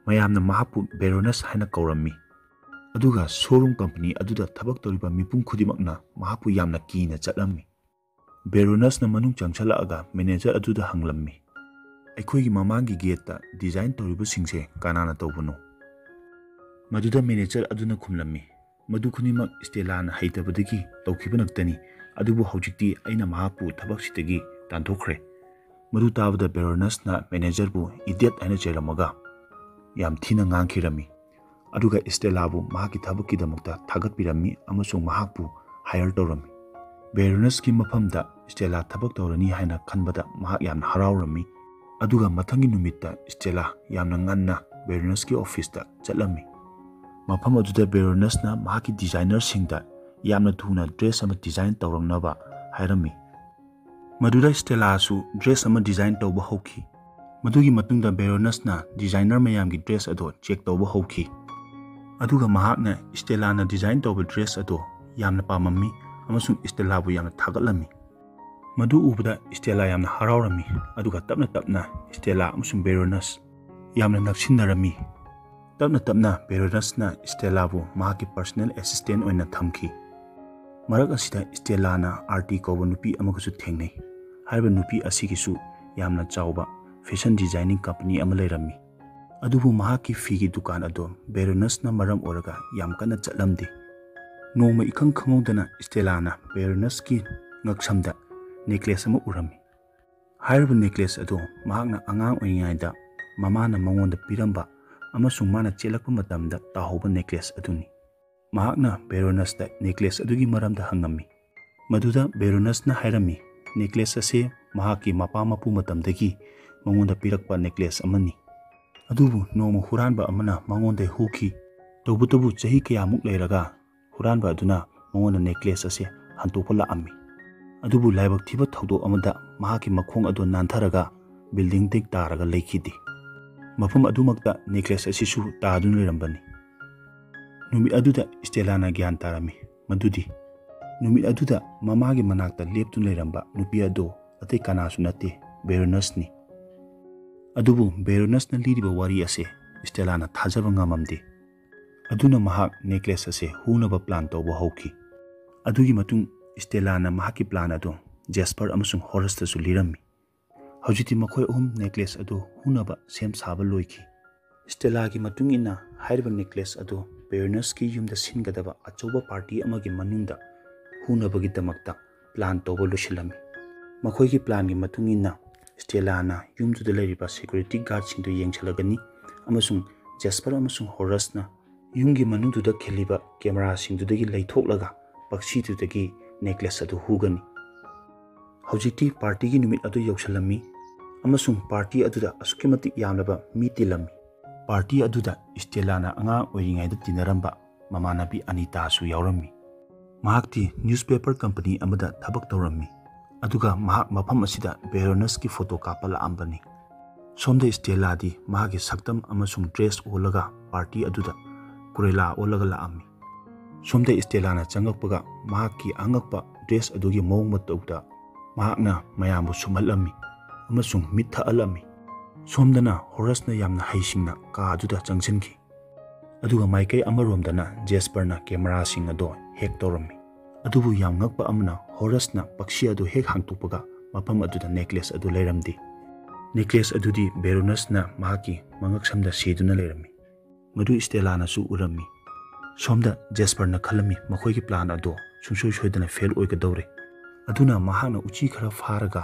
ꯃꯌꯥꯝꯅ ꯃꯍꯥꯛꯄꯨ ꯕꯦꯔꯣꯅꯁ ꯍꯥꯏꯅ ꯀꯧꯔꯝꯃꯤ꯫ ꯑꯗꯨꯒ ꯁꯣꯔꯨꯝ ꯀꯝꯄꯅꯤ ꯑꯗꯨꯗ ꯊꯕꯛ ꯇꯧꯔꯤꯕ ꯃꯤꯄꯨꯝ ꯈꯨꯗꯤꯡꯃꯛꯅ ꯃꯍꯥꯛꯄꯨ ꯌꯥꯝꯅ ꯀꯤꯅ ꯆꯠꯂꯝꯃꯤ꯫ ꯕꯦꯔꯣꯅꯁꯅ ꯃꯅꯨꯡ ꯆꯪꯁꯤꯜꯂꯛꯑꯒ ꯃꯦꯅꯦꯖꯔ ꯑꯗꯨꯗ ꯍꯪꯂꯝꯃꯤ, "ꯑꯩꯈꯣꯏꯒꯤ ꯃꯃꯥꯡꯒꯤ ꯒꯦꯠꯇ ꯗꯤꯖꯥꯏꯟ ꯇꯧꯔꯤꯕꯁꯤꯡꯁꯦ ꯀꯅꯥꯅ ꯇꯧꯕꯅꯣ?" ꯃꯗꯨꯗ ꯃꯦꯅꯦꯖꯔ ꯑꯗꯨꯅ ꯈꯨꯝꯂꯝꯃꯤ, "ꯃꯗꯨ ꯈꯨꯗꯤꯡꯃꯛ ꯏꯁꯇꯦꯂꯥꯅ ꯍꯩꯇꯕꯗꯒꯤ ꯇꯧꯈꯤꯕ ꯉꯥꯛꯇꯅꯤ, ꯑꯗꯨꯕꯨ ꯍꯧꯖꯤꯛꯇꯤ ꯑꯩꯅ ꯃꯍꯥꯛꯄꯨ ꯊꯕꯛꯁꯤꯗꯒꯤ ꯇꯥꯟꯊꯣꯛꯈ꯭ꯔꯦ"꯫ ꯃꯗꯨ ꯇꯥꯕꯗ ꯕꯦꯔꯣꯅꯁꯅ ꯃꯦꯅꯦꯖꯔꯕꯨ "ꯏꯗꯤꯌꯠ" ꯍꯥꯏꯅ ꯆꯩꯔꯝꯃꯒ ꯌꯥꯝ ꯊꯤꯅ ꯉꯥꯡꯈꯤꯔꯝꯃꯤ꯫ ꯑꯗꯨꯒ ꯏꯁꯇꯦꯂꯥꯕꯨ ꯃꯍꯥꯛꯀꯤ ꯊꯕꯛꯀꯤꯗꯃꯛꯇ ꯊꯥꯒꯠꯄꯤꯔꯝꯃꯤ ꯑꯃꯁꯨꯡ ꯃꯍꯥꯛꯄꯨ ꯍꯥꯏꯌꯔ ꯇꯧꯔꯝꯃꯤ꯫ ꯕꯦꯔꯣꯅꯁꯀꯤ ꯃꯐꯝꯗ ꯏꯁꯇꯦꯂꯥ ꯊꯕꯛ ꯇꯧꯔꯅꯤ ꯍꯥꯏꯅ ꯈꯟꯕꯗ ꯃꯍꯥꯛ ꯌꯥꯝꯅ ꯍꯔꯥꯎꯔꯝꯃꯤ꯫ ꯑꯗꯨꯒ ꯃꯊꯪꯒꯤ ꯅꯨꯃꯤꯠꯇ ꯏꯁꯇꯦꯂꯥ ꯌꯥꯝꯅ ꯉꯟꯅ ꯕꯦꯔꯣꯅꯁꯀꯤ ꯑꯣꯐꯤꯁꯇ ꯆꯠꯂꯝꯃꯤ꯫ ꯃꯐꯝ ꯑꯗꯨꯗ ꯕꯦꯔꯣꯅꯁꯅ ꯃꯍꯥꯛꯀꯤ ꯗꯤꯖꯥꯏꯅꯔꯁꯤꯡꯗ ꯌꯥꯝꯅ ꯊꯨꯅ ꯗ꯭ꯔꯦꯁ ꯑꯃ ꯗꯤꯖꯥꯏꯟ ꯇꯧꯔꯛꯅꯕ ꯍꯥꯏꯔꯝꯃꯤ꯫ ꯃꯗꯨꯗ ꯏꯁꯇꯦꯂꯥꯁꯨ ꯗ꯭ꯔꯦꯁ ꯑꯃ ꯗꯤꯖꯥꯏꯟ ꯇꯧꯕ ꯍꯧꯈꯤ꯫ ꯃꯗꯨꯒꯤ ꯃꯇꯨꯡꯗ ꯕꯦꯔꯣꯅꯁꯅ ꯗꯤꯖꯥꯏꯅꯔ ꯃꯌꯥꯝꯒꯤ ꯗ꯭ꯔꯦꯁ ꯑꯗꯣ ꯆꯦꯛ ꯇꯧꯕ ꯍꯧꯈꯤ꯫ ꯑꯗꯨꯒ ꯃꯍꯥꯛꯅ ꯏꯁꯇꯦꯂꯥꯅ ꯗꯤꯖꯥꯏꯟ ꯇꯧꯕ ꯗ꯭ꯔꯦꯁ ꯑꯗꯣ ꯌꯥꯝꯅ ꯄꯥꯝꯃꯝꯃꯤ ꯑꯃꯁꯨꯡ ꯏꯁꯇꯦꯂꯥꯕꯨ ꯌꯥꯝꯅ ꯊꯥꯒꯠꯂꯝꯃꯤ꯫ ꯃꯗꯨ ꯎꯕꯗ ꯏꯁꯇꯦꯂꯥ ꯌꯥꯝꯅ ꯍꯔꯥꯎꯔꯝꯃꯤ, ꯑꯗꯨꯒ ꯇꯞꯅ ꯇꯞꯅ ꯏꯁꯇꯦꯂꯥ ꯑꯃꯁꯨꯡ ꯕꯦꯔꯣꯅꯁ ꯌꯥꯝꯅ ꯅꯛꯁꯤꯟꯅꯔꯝꯃꯤ꯫ ꯇꯞꯅ ꯇꯞꯅ ꯕꯦꯔꯣꯅꯁꯅ ꯏꯁꯇꯦꯂꯥꯕꯨ ꯃꯍꯥꯛꯀꯤ ꯄꯔꯁꯅꯦꯜ ꯑꯦꯁꯤꯁꯇꯦꯟ ꯑꯣꯏꯅ ꯊꯝꯈꯤ꯫ ꯃꯔꯛ ꯑꯁꯤꯗ ꯏꯁꯇꯦꯂꯥꯅ ꯑꯥꯔꯇꯤ ꯀꯧꯕ ꯅꯨꯄꯤ ꯑꯃꯒꯁꯨ ꯊꯦꯡꯅꯩ꯫ ꯍꯥꯏꯔꯤꯕ ꯅꯨꯄꯤ ꯑꯁꯤꯒꯤꯁꯨ ꯌꯥꯝꯅ ꯆꯥꯎꯕ ꯐꯦꯁꯟ ꯗꯤꯖꯥꯏꯅꯤꯡ ꯀꯝꯄꯅꯤ ꯑꯃ ꯂꯩꯔꯝꯃꯤ꯫ ꯑꯗꯨꯕꯨ ꯃꯍꯥꯛꯀꯤ ꯐꯤꯒꯤ ꯗꯨꯀꯥꯟ ꯑꯗꯣ ꯕꯦꯔꯣꯅꯁꯅ ꯃꯔꯝ ꯑꯣꯏꯔꯒ ꯌꯥꯝ ꯀꯟꯅ ꯆꯠꯂꯝꯗꯦ꯫ ꯅꯣꯡꯃ ꯏꯈꯪ ꯈꯪꯍꯧꯗꯅ ꯏꯁꯇꯦꯂꯥꯅ ꯕꯦꯔꯣꯅꯁꯀꯤ ꯉꯛꯁꯝꯗ ꯅꯦꯀ꯭ꯂꯦꯁ ꯑꯃ ꯎꯔꯝꯃꯤ꯫ ꯍꯥꯏꯔꯤꯕ ꯅꯦꯀ꯭ꯂꯦꯁ ꯑꯗꯣ ꯃꯍꯥꯛꯅ ꯑꯉꯥꯡ ꯑꯣꯏꯔꯤꯉꯩꯗ ꯃꯃꯥꯅ ꯃꯉꯣꯟꯗ ꯄꯤꯔꯝꯕ ꯑꯃꯁꯨꯡ ꯃꯥꯅ ꯆꯦꯜꯂꯛꯄ ꯃꯇꯝꯗ ꯇꯥꯍꯧꯕ ꯅꯦꯀ꯭ꯂꯦꯁ ꯑꯗꯨꯅꯤ꯫ ꯃꯍꯥꯛꯅ ꯕꯦꯔꯣꯅꯁꯇ ꯅꯦꯀ꯭ꯂꯦꯁ ꯑꯗꯨꯒꯤ ꯃꯔꯝꯗ ꯍꯪꯉꯝꯃꯤ꯫ ꯃꯗꯨꯗ ꯕꯦꯔꯣꯅꯁꯅ ꯍꯥꯏꯔꯝꯃꯤ, ꯅꯦꯀ꯭ꯂꯦꯁ ꯑꯁꯦ ꯃꯍꯥꯛꯀꯤ ꯃꯄꯥ ꯃꯄꯨ ꯃꯇꯝꯗꯒꯤ ꯃꯉꯣꯟꯗ ꯄꯤꯔꯛꯄ ꯅꯦꯀ꯭ꯂꯦꯁ ꯑꯃꯅꯤ꯫ ꯑꯗꯨꯕꯨ ꯅꯣꯡꯃ ꯍꯨꯔꯥꯟꯕ ꯑꯃꯅ ꯃꯉꯣꯟꯗ ꯍꯨꯈꯤ꯫ ꯇꯧꯕꯇꯕꯨ ꯆꯍꯤ ꯀꯌꯥꯃꯨꯛ ꯂꯩꯔꯒ ꯍꯨꯔꯥꯟꯕ ꯑꯗꯨꯅ ꯃꯉꯣꯟꯗ ꯅꯦꯀ꯭ꯂꯦꯁ ꯑꯁꯦ ꯍꯟꯇꯣꯛꯄ ꯂꯥꯛꯑꯝꯃꯤ꯫ ꯑꯗꯨꯕꯨ ꯂꯥꯏꯕꯛ ꯊꯤꯕ ꯊꯧꯗꯣꯛ ꯑꯃꯗ ꯃꯍꯥꯛꯀꯤ ꯃꯈꯣꯡ ꯑꯗꯨ ꯅꯥꯟꯊꯔꯒ ꯕꯤꯜꯗꯤꯡꯗꯒꯤ ꯇꯥꯔꯒ ꯂꯩꯈꯤꯗꯦ꯫ ꯃꯐꯝ ꯑꯗꯨꯃꯛꯇ ꯅꯦꯀ꯭ꯂꯦꯁ ꯑꯁꯤꯁꯨ ꯇꯥꯗꯨꯅ ꯂꯩꯔꯝꯕꯅꯤ꯫ ꯅꯨꯃꯤꯠ ꯑꯗꯨꯗ ꯏꯁꯇꯦꯂꯥꯅ ꯒ꯭ꯌꯥꯟ ꯇꯥꯔꯝꯃꯤ ꯃꯗꯨꯗꯤ ꯅꯨꯃꯤꯠ ꯑꯗꯨꯗ ꯃꯃꯥꯒꯤ ꯃꯅꯥꯛꯇ ꯂꯦꯞꯇꯨꯅ ꯂꯩꯔꯝꯕ ꯅꯨꯄꯤ ꯑꯗꯨ ꯑꯇꯩ ꯀꯅꯥꯁꯨ ꯅꯠꯇꯦ, ꯕꯦꯔꯣꯅꯁꯅꯤ꯫ ꯑꯗꯨꯕꯨ ꯕꯦꯔꯣꯅꯁꯅ ꯂꯤꯔꯤꯕ ꯋꯥꯔꯤ ꯑꯁꯦ ꯏꯁꯇꯦꯂꯥꯅ ꯊꯥꯖꯕ ꯉꯝꯃꯝꯗꯦ꯫ ꯑꯗꯨꯅ ꯃꯍꯥꯛ ꯅꯦꯀ꯭ꯂꯦꯁ ꯑꯁꯦ ꯍꯨꯅꯕ ꯄ꯭ꯂꯥꯟ ꯇꯧꯕ ꯍꯧꯈꯤ꯫ ꯑꯗꯨꯒꯤ ꯃꯇꯨꯡ ꯏꯁꯇꯦꯂꯥꯅ ꯃꯍꯥꯛꯀꯤ ꯄ꯭ꯂꯥꯟ ꯑꯗꯨ ꯖꯦꯁꯄꯔ ꯑꯃꯁꯨꯡ ꯍꯣꯔꯁꯇꯁꯨ ꯂꯤꯔꯝꯃꯤ꯫ ꯍꯧꯖꯤꯛꯇꯤ ꯃꯈꯣꯏ ꯑꯍꯨꯝ ꯅꯦꯀ꯭ꯂꯦꯁ ꯑꯗꯨ ꯍꯨꯅꯕ ꯁꯦꯝ ꯁꯥꯕ ꯂꯣꯏꯈꯤ꯫ ꯏꯁꯇꯦꯂꯥꯒꯤ ꯃꯇꯨꯡ ꯏꯟꯅ ꯍꯥꯏꯔꯤꯕ ꯅꯦꯀ꯭ꯂꯦꯁ ꯑꯗꯨ ꯕꯦꯔꯣꯅꯁꯀꯤ ꯌꯨꯝꯗ ꯁꯤꯟꯒꯗꯕ ꯑꯆꯧꯕ ꯄꯥꯔꯇꯤ ꯑꯃꯒꯤ ꯃꯅꯨꯡꯗ ꯍꯨꯅꯕꯒꯤꯗꯃꯛꯇ ꯄ꯭ꯂꯥꯟ ꯇꯧꯕ ꯂꯣꯏꯁꯤꯜꯂꯝꯃꯤ꯫ ꯃꯈꯣꯏꯒꯤ ꯄ꯭ꯂꯥꯟꯒꯤ ꯃꯇꯨꯡ ꯏꯟꯅ ꯁ꯭ꯇꯦꯂꯥꯅ ꯌꯨꯝꯗꯨꯗ ꯂꯩꯔꯤꯕ ꯁꯦꯀ꯭ꯌꯨꯔꯤꯇꯤ ꯒꯥꯔꯗꯁꯤꯡꯗꯨ ꯌꯦꯡꯁꯤꯜꯂꯒꯅꯤ ꯑꯃꯁꯨꯡ ꯖꯦꯁꯄꯔ ꯑꯃꯁꯨꯡ ꯍꯣꯔꯁꯅ ꯌꯨꯝꯒꯤ ꯃꯅꯨꯡꯗꯨꯗ ꯈꯤꯜꯂꯤꯕ ꯀꯦꯃꯦꯔꯥꯁꯤꯡꯗꯨꯗꯒꯤ ꯂꯩꯊꯣꯛꯂꯒ ꯄꯛꯁꯤꯗꯨꯗꯒꯤ ꯅꯦꯀ꯭ꯂꯦꯁ ꯑꯗꯨ ꯍꯨꯒꯅꯤ꯫ ꯍꯧꯖꯤꯛꯇꯤ ꯄꯥꯔꯇꯤꯒꯤ ꯅꯨꯃꯤꯠ ꯑꯗꯨ ꯌꯧꯁꯤꯜꯂꯝꯃꯤ ꯑꯃꯁꯨꯡ ꯄꯥꯔꯇꯤ ꯑꯗꯨꯗ ꯑꯁꯨꯛꯀꯤ ꯃꯇꯤꯛ ꯌꯥꯝꯂꯕ ꯃꯤ ꯇꯤꯜꯂꯝꯃꯤ꯫ ꯄꯥꯔꯇꯤ ꯑꯗꯨꯗ ꯁ꯭ꯇꯦꯂꯥꯅ ꯑꯉꯥꯡ ꯑꯣꯏꯔꯤꯉꯩꯗ ꯇꯤꯟꯅꯔꯝꯕ ꯃꯃꯥꯟꯅꯕꯤ ꯑꯅꯤꯇꯥꯁꯨ ꯌꯥꯎꯔꯝꯃꯤ꯫ ꯃꯍꯥꯛꯇꯤ ꯅ꯭ꯌꯨꯁꯄꯦꯄꯔ ꯀꯝꯄꯅꯤ ꯑꯃꯗ ꯊꯕꯛ ꯇꯧꯔꯝꯃꯤ, ꯑꯗꯨꯒ ꯃꯍꯥꯛ ꯃꯐꯝ ꯑꯁꯤꯗ ꯕꯦꯔꯣꯅꯁꯀꯤ ꯐꯣꯇꯣ ꯀꯥꯞꯄ ꯂꯥꯛꯑꯝꯕꯅꯤ꯫ ꯁꯣꯝꯗ ꯁ꯭ꯇꯦꯂꯥꯗꯤ ꯃꯍꯥꯛꯀꯤ ꯁꯛꯇꯝ ꯑꯃꯁꯨꯡ ꯗ꯭ꯔꯦꯁ ꯑꯣꯜꯂꯒ ꯄꯥꯔꯇꯤ ꯑꯗꯨꯗ ꯀ꯭ꯔꯨꯑꯦꯂꯥ ꯑꯣꯜꯂꯒ ꯂꯥꯛꯑꯝꯃꯤ꯫ ꯁꯣꯝꯗ ꯁ꯭ꯇꯦꯂꯥꯅ ꯆꯪꯉꯛꯄꯒ ꯃꯍꯥꯛꯀꯤ ꯑꯉꯛꯄ ꯗ꯭ꯔꯦꯁ ꯑꯗꯨꯒꯤ ꯃꯑꯣꯡ ꯃꯇꯧꯗ ꯃꯍꯥꯛꯅ ꯃꯌꯥꯝꯕꯨ ꯁꯨꯝꯍꯠꯂꯝꯃꯤ ꯑꯃꯁꯨꯡ ꯃꯤꯠ ꯊꯛꯍꯜꯂꯝꯃꯤ꯫ ꯁꯣꯝꯗꯅ ꯍꯣꯔꯁꯅ ꯌꯥꯝꯅ ꯍꯩꯁꯤꯡꯅ ꯀꯥ ꯑꯗꯨꯗ ꯆꯪꯁꯤꯟꯈꯤ꯫ ꯑꯗꯨꯒ ꯃꯥꯏꯀꯩ ꯑꯃꯔꯣꯝꯗꯅ ꯖꯦꯁꯄꯔꯅ ꯀꯦꯃꯦꯔꯥꯁꯤꯡ ꯑꯗꯣ ꯍꯦꯛ ꯇꯧꯔꯝꯃꯤ꯫ ꯑꯗꯨꯕꯨ ꯌꯥꯝ ꯉꯛꯄ ꯑꯃꯅ, ꯍꯣꯔꯁꯅ ꯄꯛꯁꯤ ꯑꯗꯨ ꯍꯦꯛ ꯍꯥꯡꯇꯣꯛꯄꯒ ꯃꯐꯝ ꯑꯗꯨꯗ ꯅꯦꯀ꯭ꯂꯦꯁ ꯑꯗꯨ ꯂꯩꯔꯝꯗꯦ꯫ ꯅꯦꯀ꯭ꯂꯦꯁ ꯑꯗꯨꯗꯤ ꯕꯦꯔꯣꯅꯁꯅ ꯃꯍꯥꯛꯀꯤ ꯃꯉꯛꯁꯝꯗ ꯁꯤꯗꯨꯅ ꯂꯩꯔꯝꯃꯤ꯫ ꯃꯗꯨ ꯁ꯭ꯇꯦꯂꯥꯅꯁꯨ ꯎꯔꯝꯃꯤ꯫ ꯁꯣꯝꯗ ꯖꯦꯁꯄꯔꯅ ꯈꯜꯂꯝꯃꯤ ꯃꯈꯣꯏꯒꯤ ꯄ꯭ꯂꯥꯟ ꯑꯗꯣ ꯁꯨꯡꯁꯣꯏ ꯁꯣꯏꯗꯅ ꯐꯦꯜ ꯑꯣꯏꯒꯗꯧꯔꯦ꯫ ꯑꯗꯨꯅ ꯃꯍꯥꯛꯅ ꯎꯆꯤ ꯈꯔ ꯐꯥꯔꯒ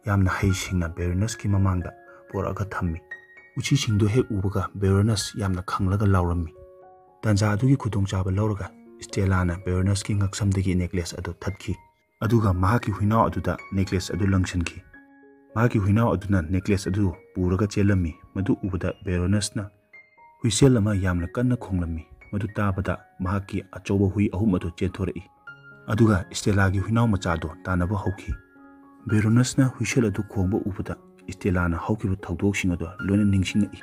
ꯌꯥꯝꯅ ꯍꯩꯁꯤꯡꯅ ꯕꯦꯔꯣꯅꯁꯀꯤ ꯃꯃꯥꯡꯗ ꯄꯣꯔꯛꯑꯒ ꯊꯝꯃꯤ꯫ ꯎꯆꯤꯁꯤꯡꯗꯨ ꯍꯦꯛ ꯎꯕꯒ ꯕꯦꯔꯣꯅꯁ ꯌꯥꯝꯅ ꯈꯪꯂꯒ ꯂꯥꯎꯔꯝꯃꯤ꯫ ꯇꯥꯟꯖꯥ ꯑꯗꯨꯒꯤ ꯈꯨꯗꯣꯡꯆꯥꯕ ꯂꯧꯔꯒ ꯁ꯭ꯇꯦꯂꯥꯅ ꯕꯦꯔꯣꯅꯁꯀꯤ ꯉꯛꯁꯝꯗꯒꯤ ꯅꯦꯀ꯭ꯂꯦꯁ ꯑꯗꯨ ꯊꯠꯈꯤ, ꯑꯗꯨꯒ ꯃꯍꯥꯛꯀꯤ ꯍꯨꯏꯅꯥꯎ ꯑꯗꯨꯗ ꯅꯦꯀ꯭ꯂꯦꯁ ꯑꯗꯨ ꯂꯪꯁꯤꯟꯈꯤ꯫ ꯃꯍꯥꯛꯀꯤ ꯍꯨꯏꯅꯥꯎ ꯑꯗꯨꯅ ꯅꯦꯀ꯭ꯂꯦꯁ ꯑꯗꯨ ꯄꯨꯔꯒ ꯆꯦꯜꯂꯝꯃꯤ꯫ ꯃꯗꯨ ꯎꯕꯗ ꯕꯦꯔꯣꯅꯁꯅ ꯍꯨꯏꯁꯦꯜ ꯑꯃ ꯌꯥꯝꯅ ꯀꯟꯅ ꯈꯣꯡꯂꯝꯃꯤ꯫ ꯃꯗꯨ ꯇꯥꯕꯗ ꯃꯍꯥꯛꯀꯤ ꯑꯆꯧꯕ ꯍꯨꯏ ꯑꯍꯨꯝ ꯑꯗꯨ ꯆꯦꯟꯊꯣꯔꯛꯏ, ꯑꯗꯨꯒ ꯁ꯭ꯇꯦꯂꯥꯒꯤ ꯍꯨꯏꯅꯥꯎ ꯃꯆꯥꯗꯨ ꯇꯥꯟꯅꯕ ꯍꯧꯈꯤ꯫ ꯕꯦꯔꯣꯅꯁꯅ ꯍꯨꯏꯁꯦꯜ ꯑꯗꯨ ꯈꯣꯡꯕ ꯎꯕꯗ ꯁ꯭ꯇꯦꯂꯥꯅ ꯍꯧꯈꯤꯕ ꯊꯧꯗꯣꯛꯁꯤꯡ ꯑꯗꯨ ꯂꯣꯏꯅ ꯅꯤꯡꯁꯤꯡꯂꯛꯏ꯫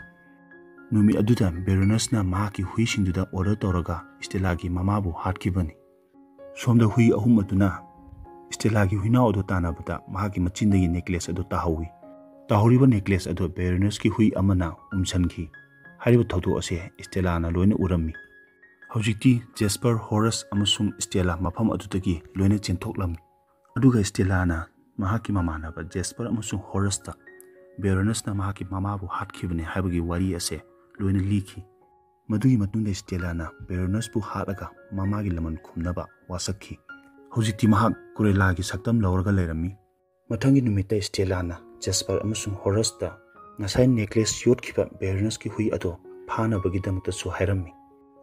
ꯅꯨꯃꯤꯠ ꯑꯗꯨꯗ ꯕꯦꯔꯣꯅꯁꯅ ꯃꯍꯥꯛꯀꯤ ꯍꯨꯏꯁꯤꯡꯗꯨꯗ ꯑꯣꯔꯗꯔ ꯇꯧꯔꯒ ꯁ꯭ꯇꯦꯂꯥꯒꯤ ꯃꯃꯥꯕꯨ ꯍꯥꯠꯈꯤꯕꯅꯤ꯫ ꯁꯣꯝꯗ ꯍꯨꯏ ꯑꯍꯨꯝ ꯑꯗꯨꯅ ꯁ꯭ꯇꯦꯂꯥꯒꯤ ꯍꯨꯏꯅꯥꯎ ꯑꯗꯨ ꯇꯥꯟꯅꯕꯗ ꯃꯍꯥꯛꯀꯤ ꯃꯆꯤꯟꯗꯒꯤ ꯅꯦꯀ꯭ꯂꯦꯁ ꯑꯗꯨ ꯇꯥꯍꯧꯏ꯫ ꯇꯥꯍꯧꯔꯤꯕ ꯅꯦꯀ꯭ꯂꯦꯁ ꯑꯗꯨ ꯕꯦꯔꯣꯅꯁꯀꯤ ꯍꯨꯏ ꯑꯃꯅ ꯎꯝꯁꯟꯈꯤ꯫ ꯍꯥꯏꯔꯤꯕ ꯊꯧꯗꯣꯛ ꯑꯁꯦ ꯁ꯭ꯇꯦꯂꯥꯅ ꯂꯣꯏꯅ ꯎꯔꯝꯃꯤ꯫ ꯍꯧꯖꯤꯛꯇꯤ ꯖꯦꯁꯄꯔ, ꯍꯣꯔꯁ ꯑꯃꯁꯨꯡ ꯁ꯭ꯇꯦꯂꯥ ꯃꯐꯝ ꯑꯗꯨꯗꯒꯤ ꯂꯣꯏꯅ ꯆꯦꯟꯊꯣꯛꯂꯝꯃꯤ꯫ ꯑꯗꯨꯒ ꯁ꯭ꯇꯦꯂꯥꯅ ꯃꯍꯥꯛꯀꯤ ꯃꯃꯥꯟꯅꯕ ꯖꯦꯁꯄꯔ ꯑꯃꯁꯨꯡ ꯍꯣꯔꯁꯇ ꯕꯦꯔꯣꯅꯁꯅ ꯃꯍꯥꯛꯀꯤ ꯃꯃꯥꯕꯨ ꯍꯥꯠꯈꯤꯕꯅꯤ ꯍꯥꯏꯕꯒꯤ ꯋꯥꯔꯤ ꯑꯁꯦ ꯂꯣꯏꯅ ꯂꯤꯈꯤ꯫ ꯃꯗꯨꯒꯤ ꯃꯇꯨꯡꯗ ꯁ꯭ꯇꯦꯂꯥꯅ ꯕꯦꯔꯣꯅꯁꯄꯨ ꯍꯥꯠꯂꯒ ꯃꯃꯥꯒꯤ ꯂꯃꯟ ꯈꯨꯝꯅꯕ ꯋꯥꯁꯛꯈꯤ꯫ ꯍꯧꯖꯤꯛꯇꯤ ꯃꯍꯥꯛ ꯀꯨꯔꯦꯂꯥꯒꯤ ꯁꯛꯇꯝ ꯂꯧꯔꯒ ꯂꯩꯔꯝꯃꯤ꯫ ꯃꯊꯪꯒꯤ ꯅꯨꯃꯤꯠꯇ ꯁ꯭ꯇꯦꯂꯥꯅ ꯖꯦꯁꯄꯔ ꯑꯃꯁꯨꯡ ꯍꯣꯔꯁꯇ ꯉꯁꯥꯏ ꯅꯦꯀ꯭ꯂꯦꯁ ꯌꯣꯠꯈꯤꯕ ꯕꯦꯔꯣꯅꯁꯀꯤ ꯍꯨꯏ ꯑꯗꯣ ꯐꯥꯅꯕꯒꯤꯗꯃꯛꯇꯁꯨ ꯍꯥꯏꯔꯝꯃꯤ꯫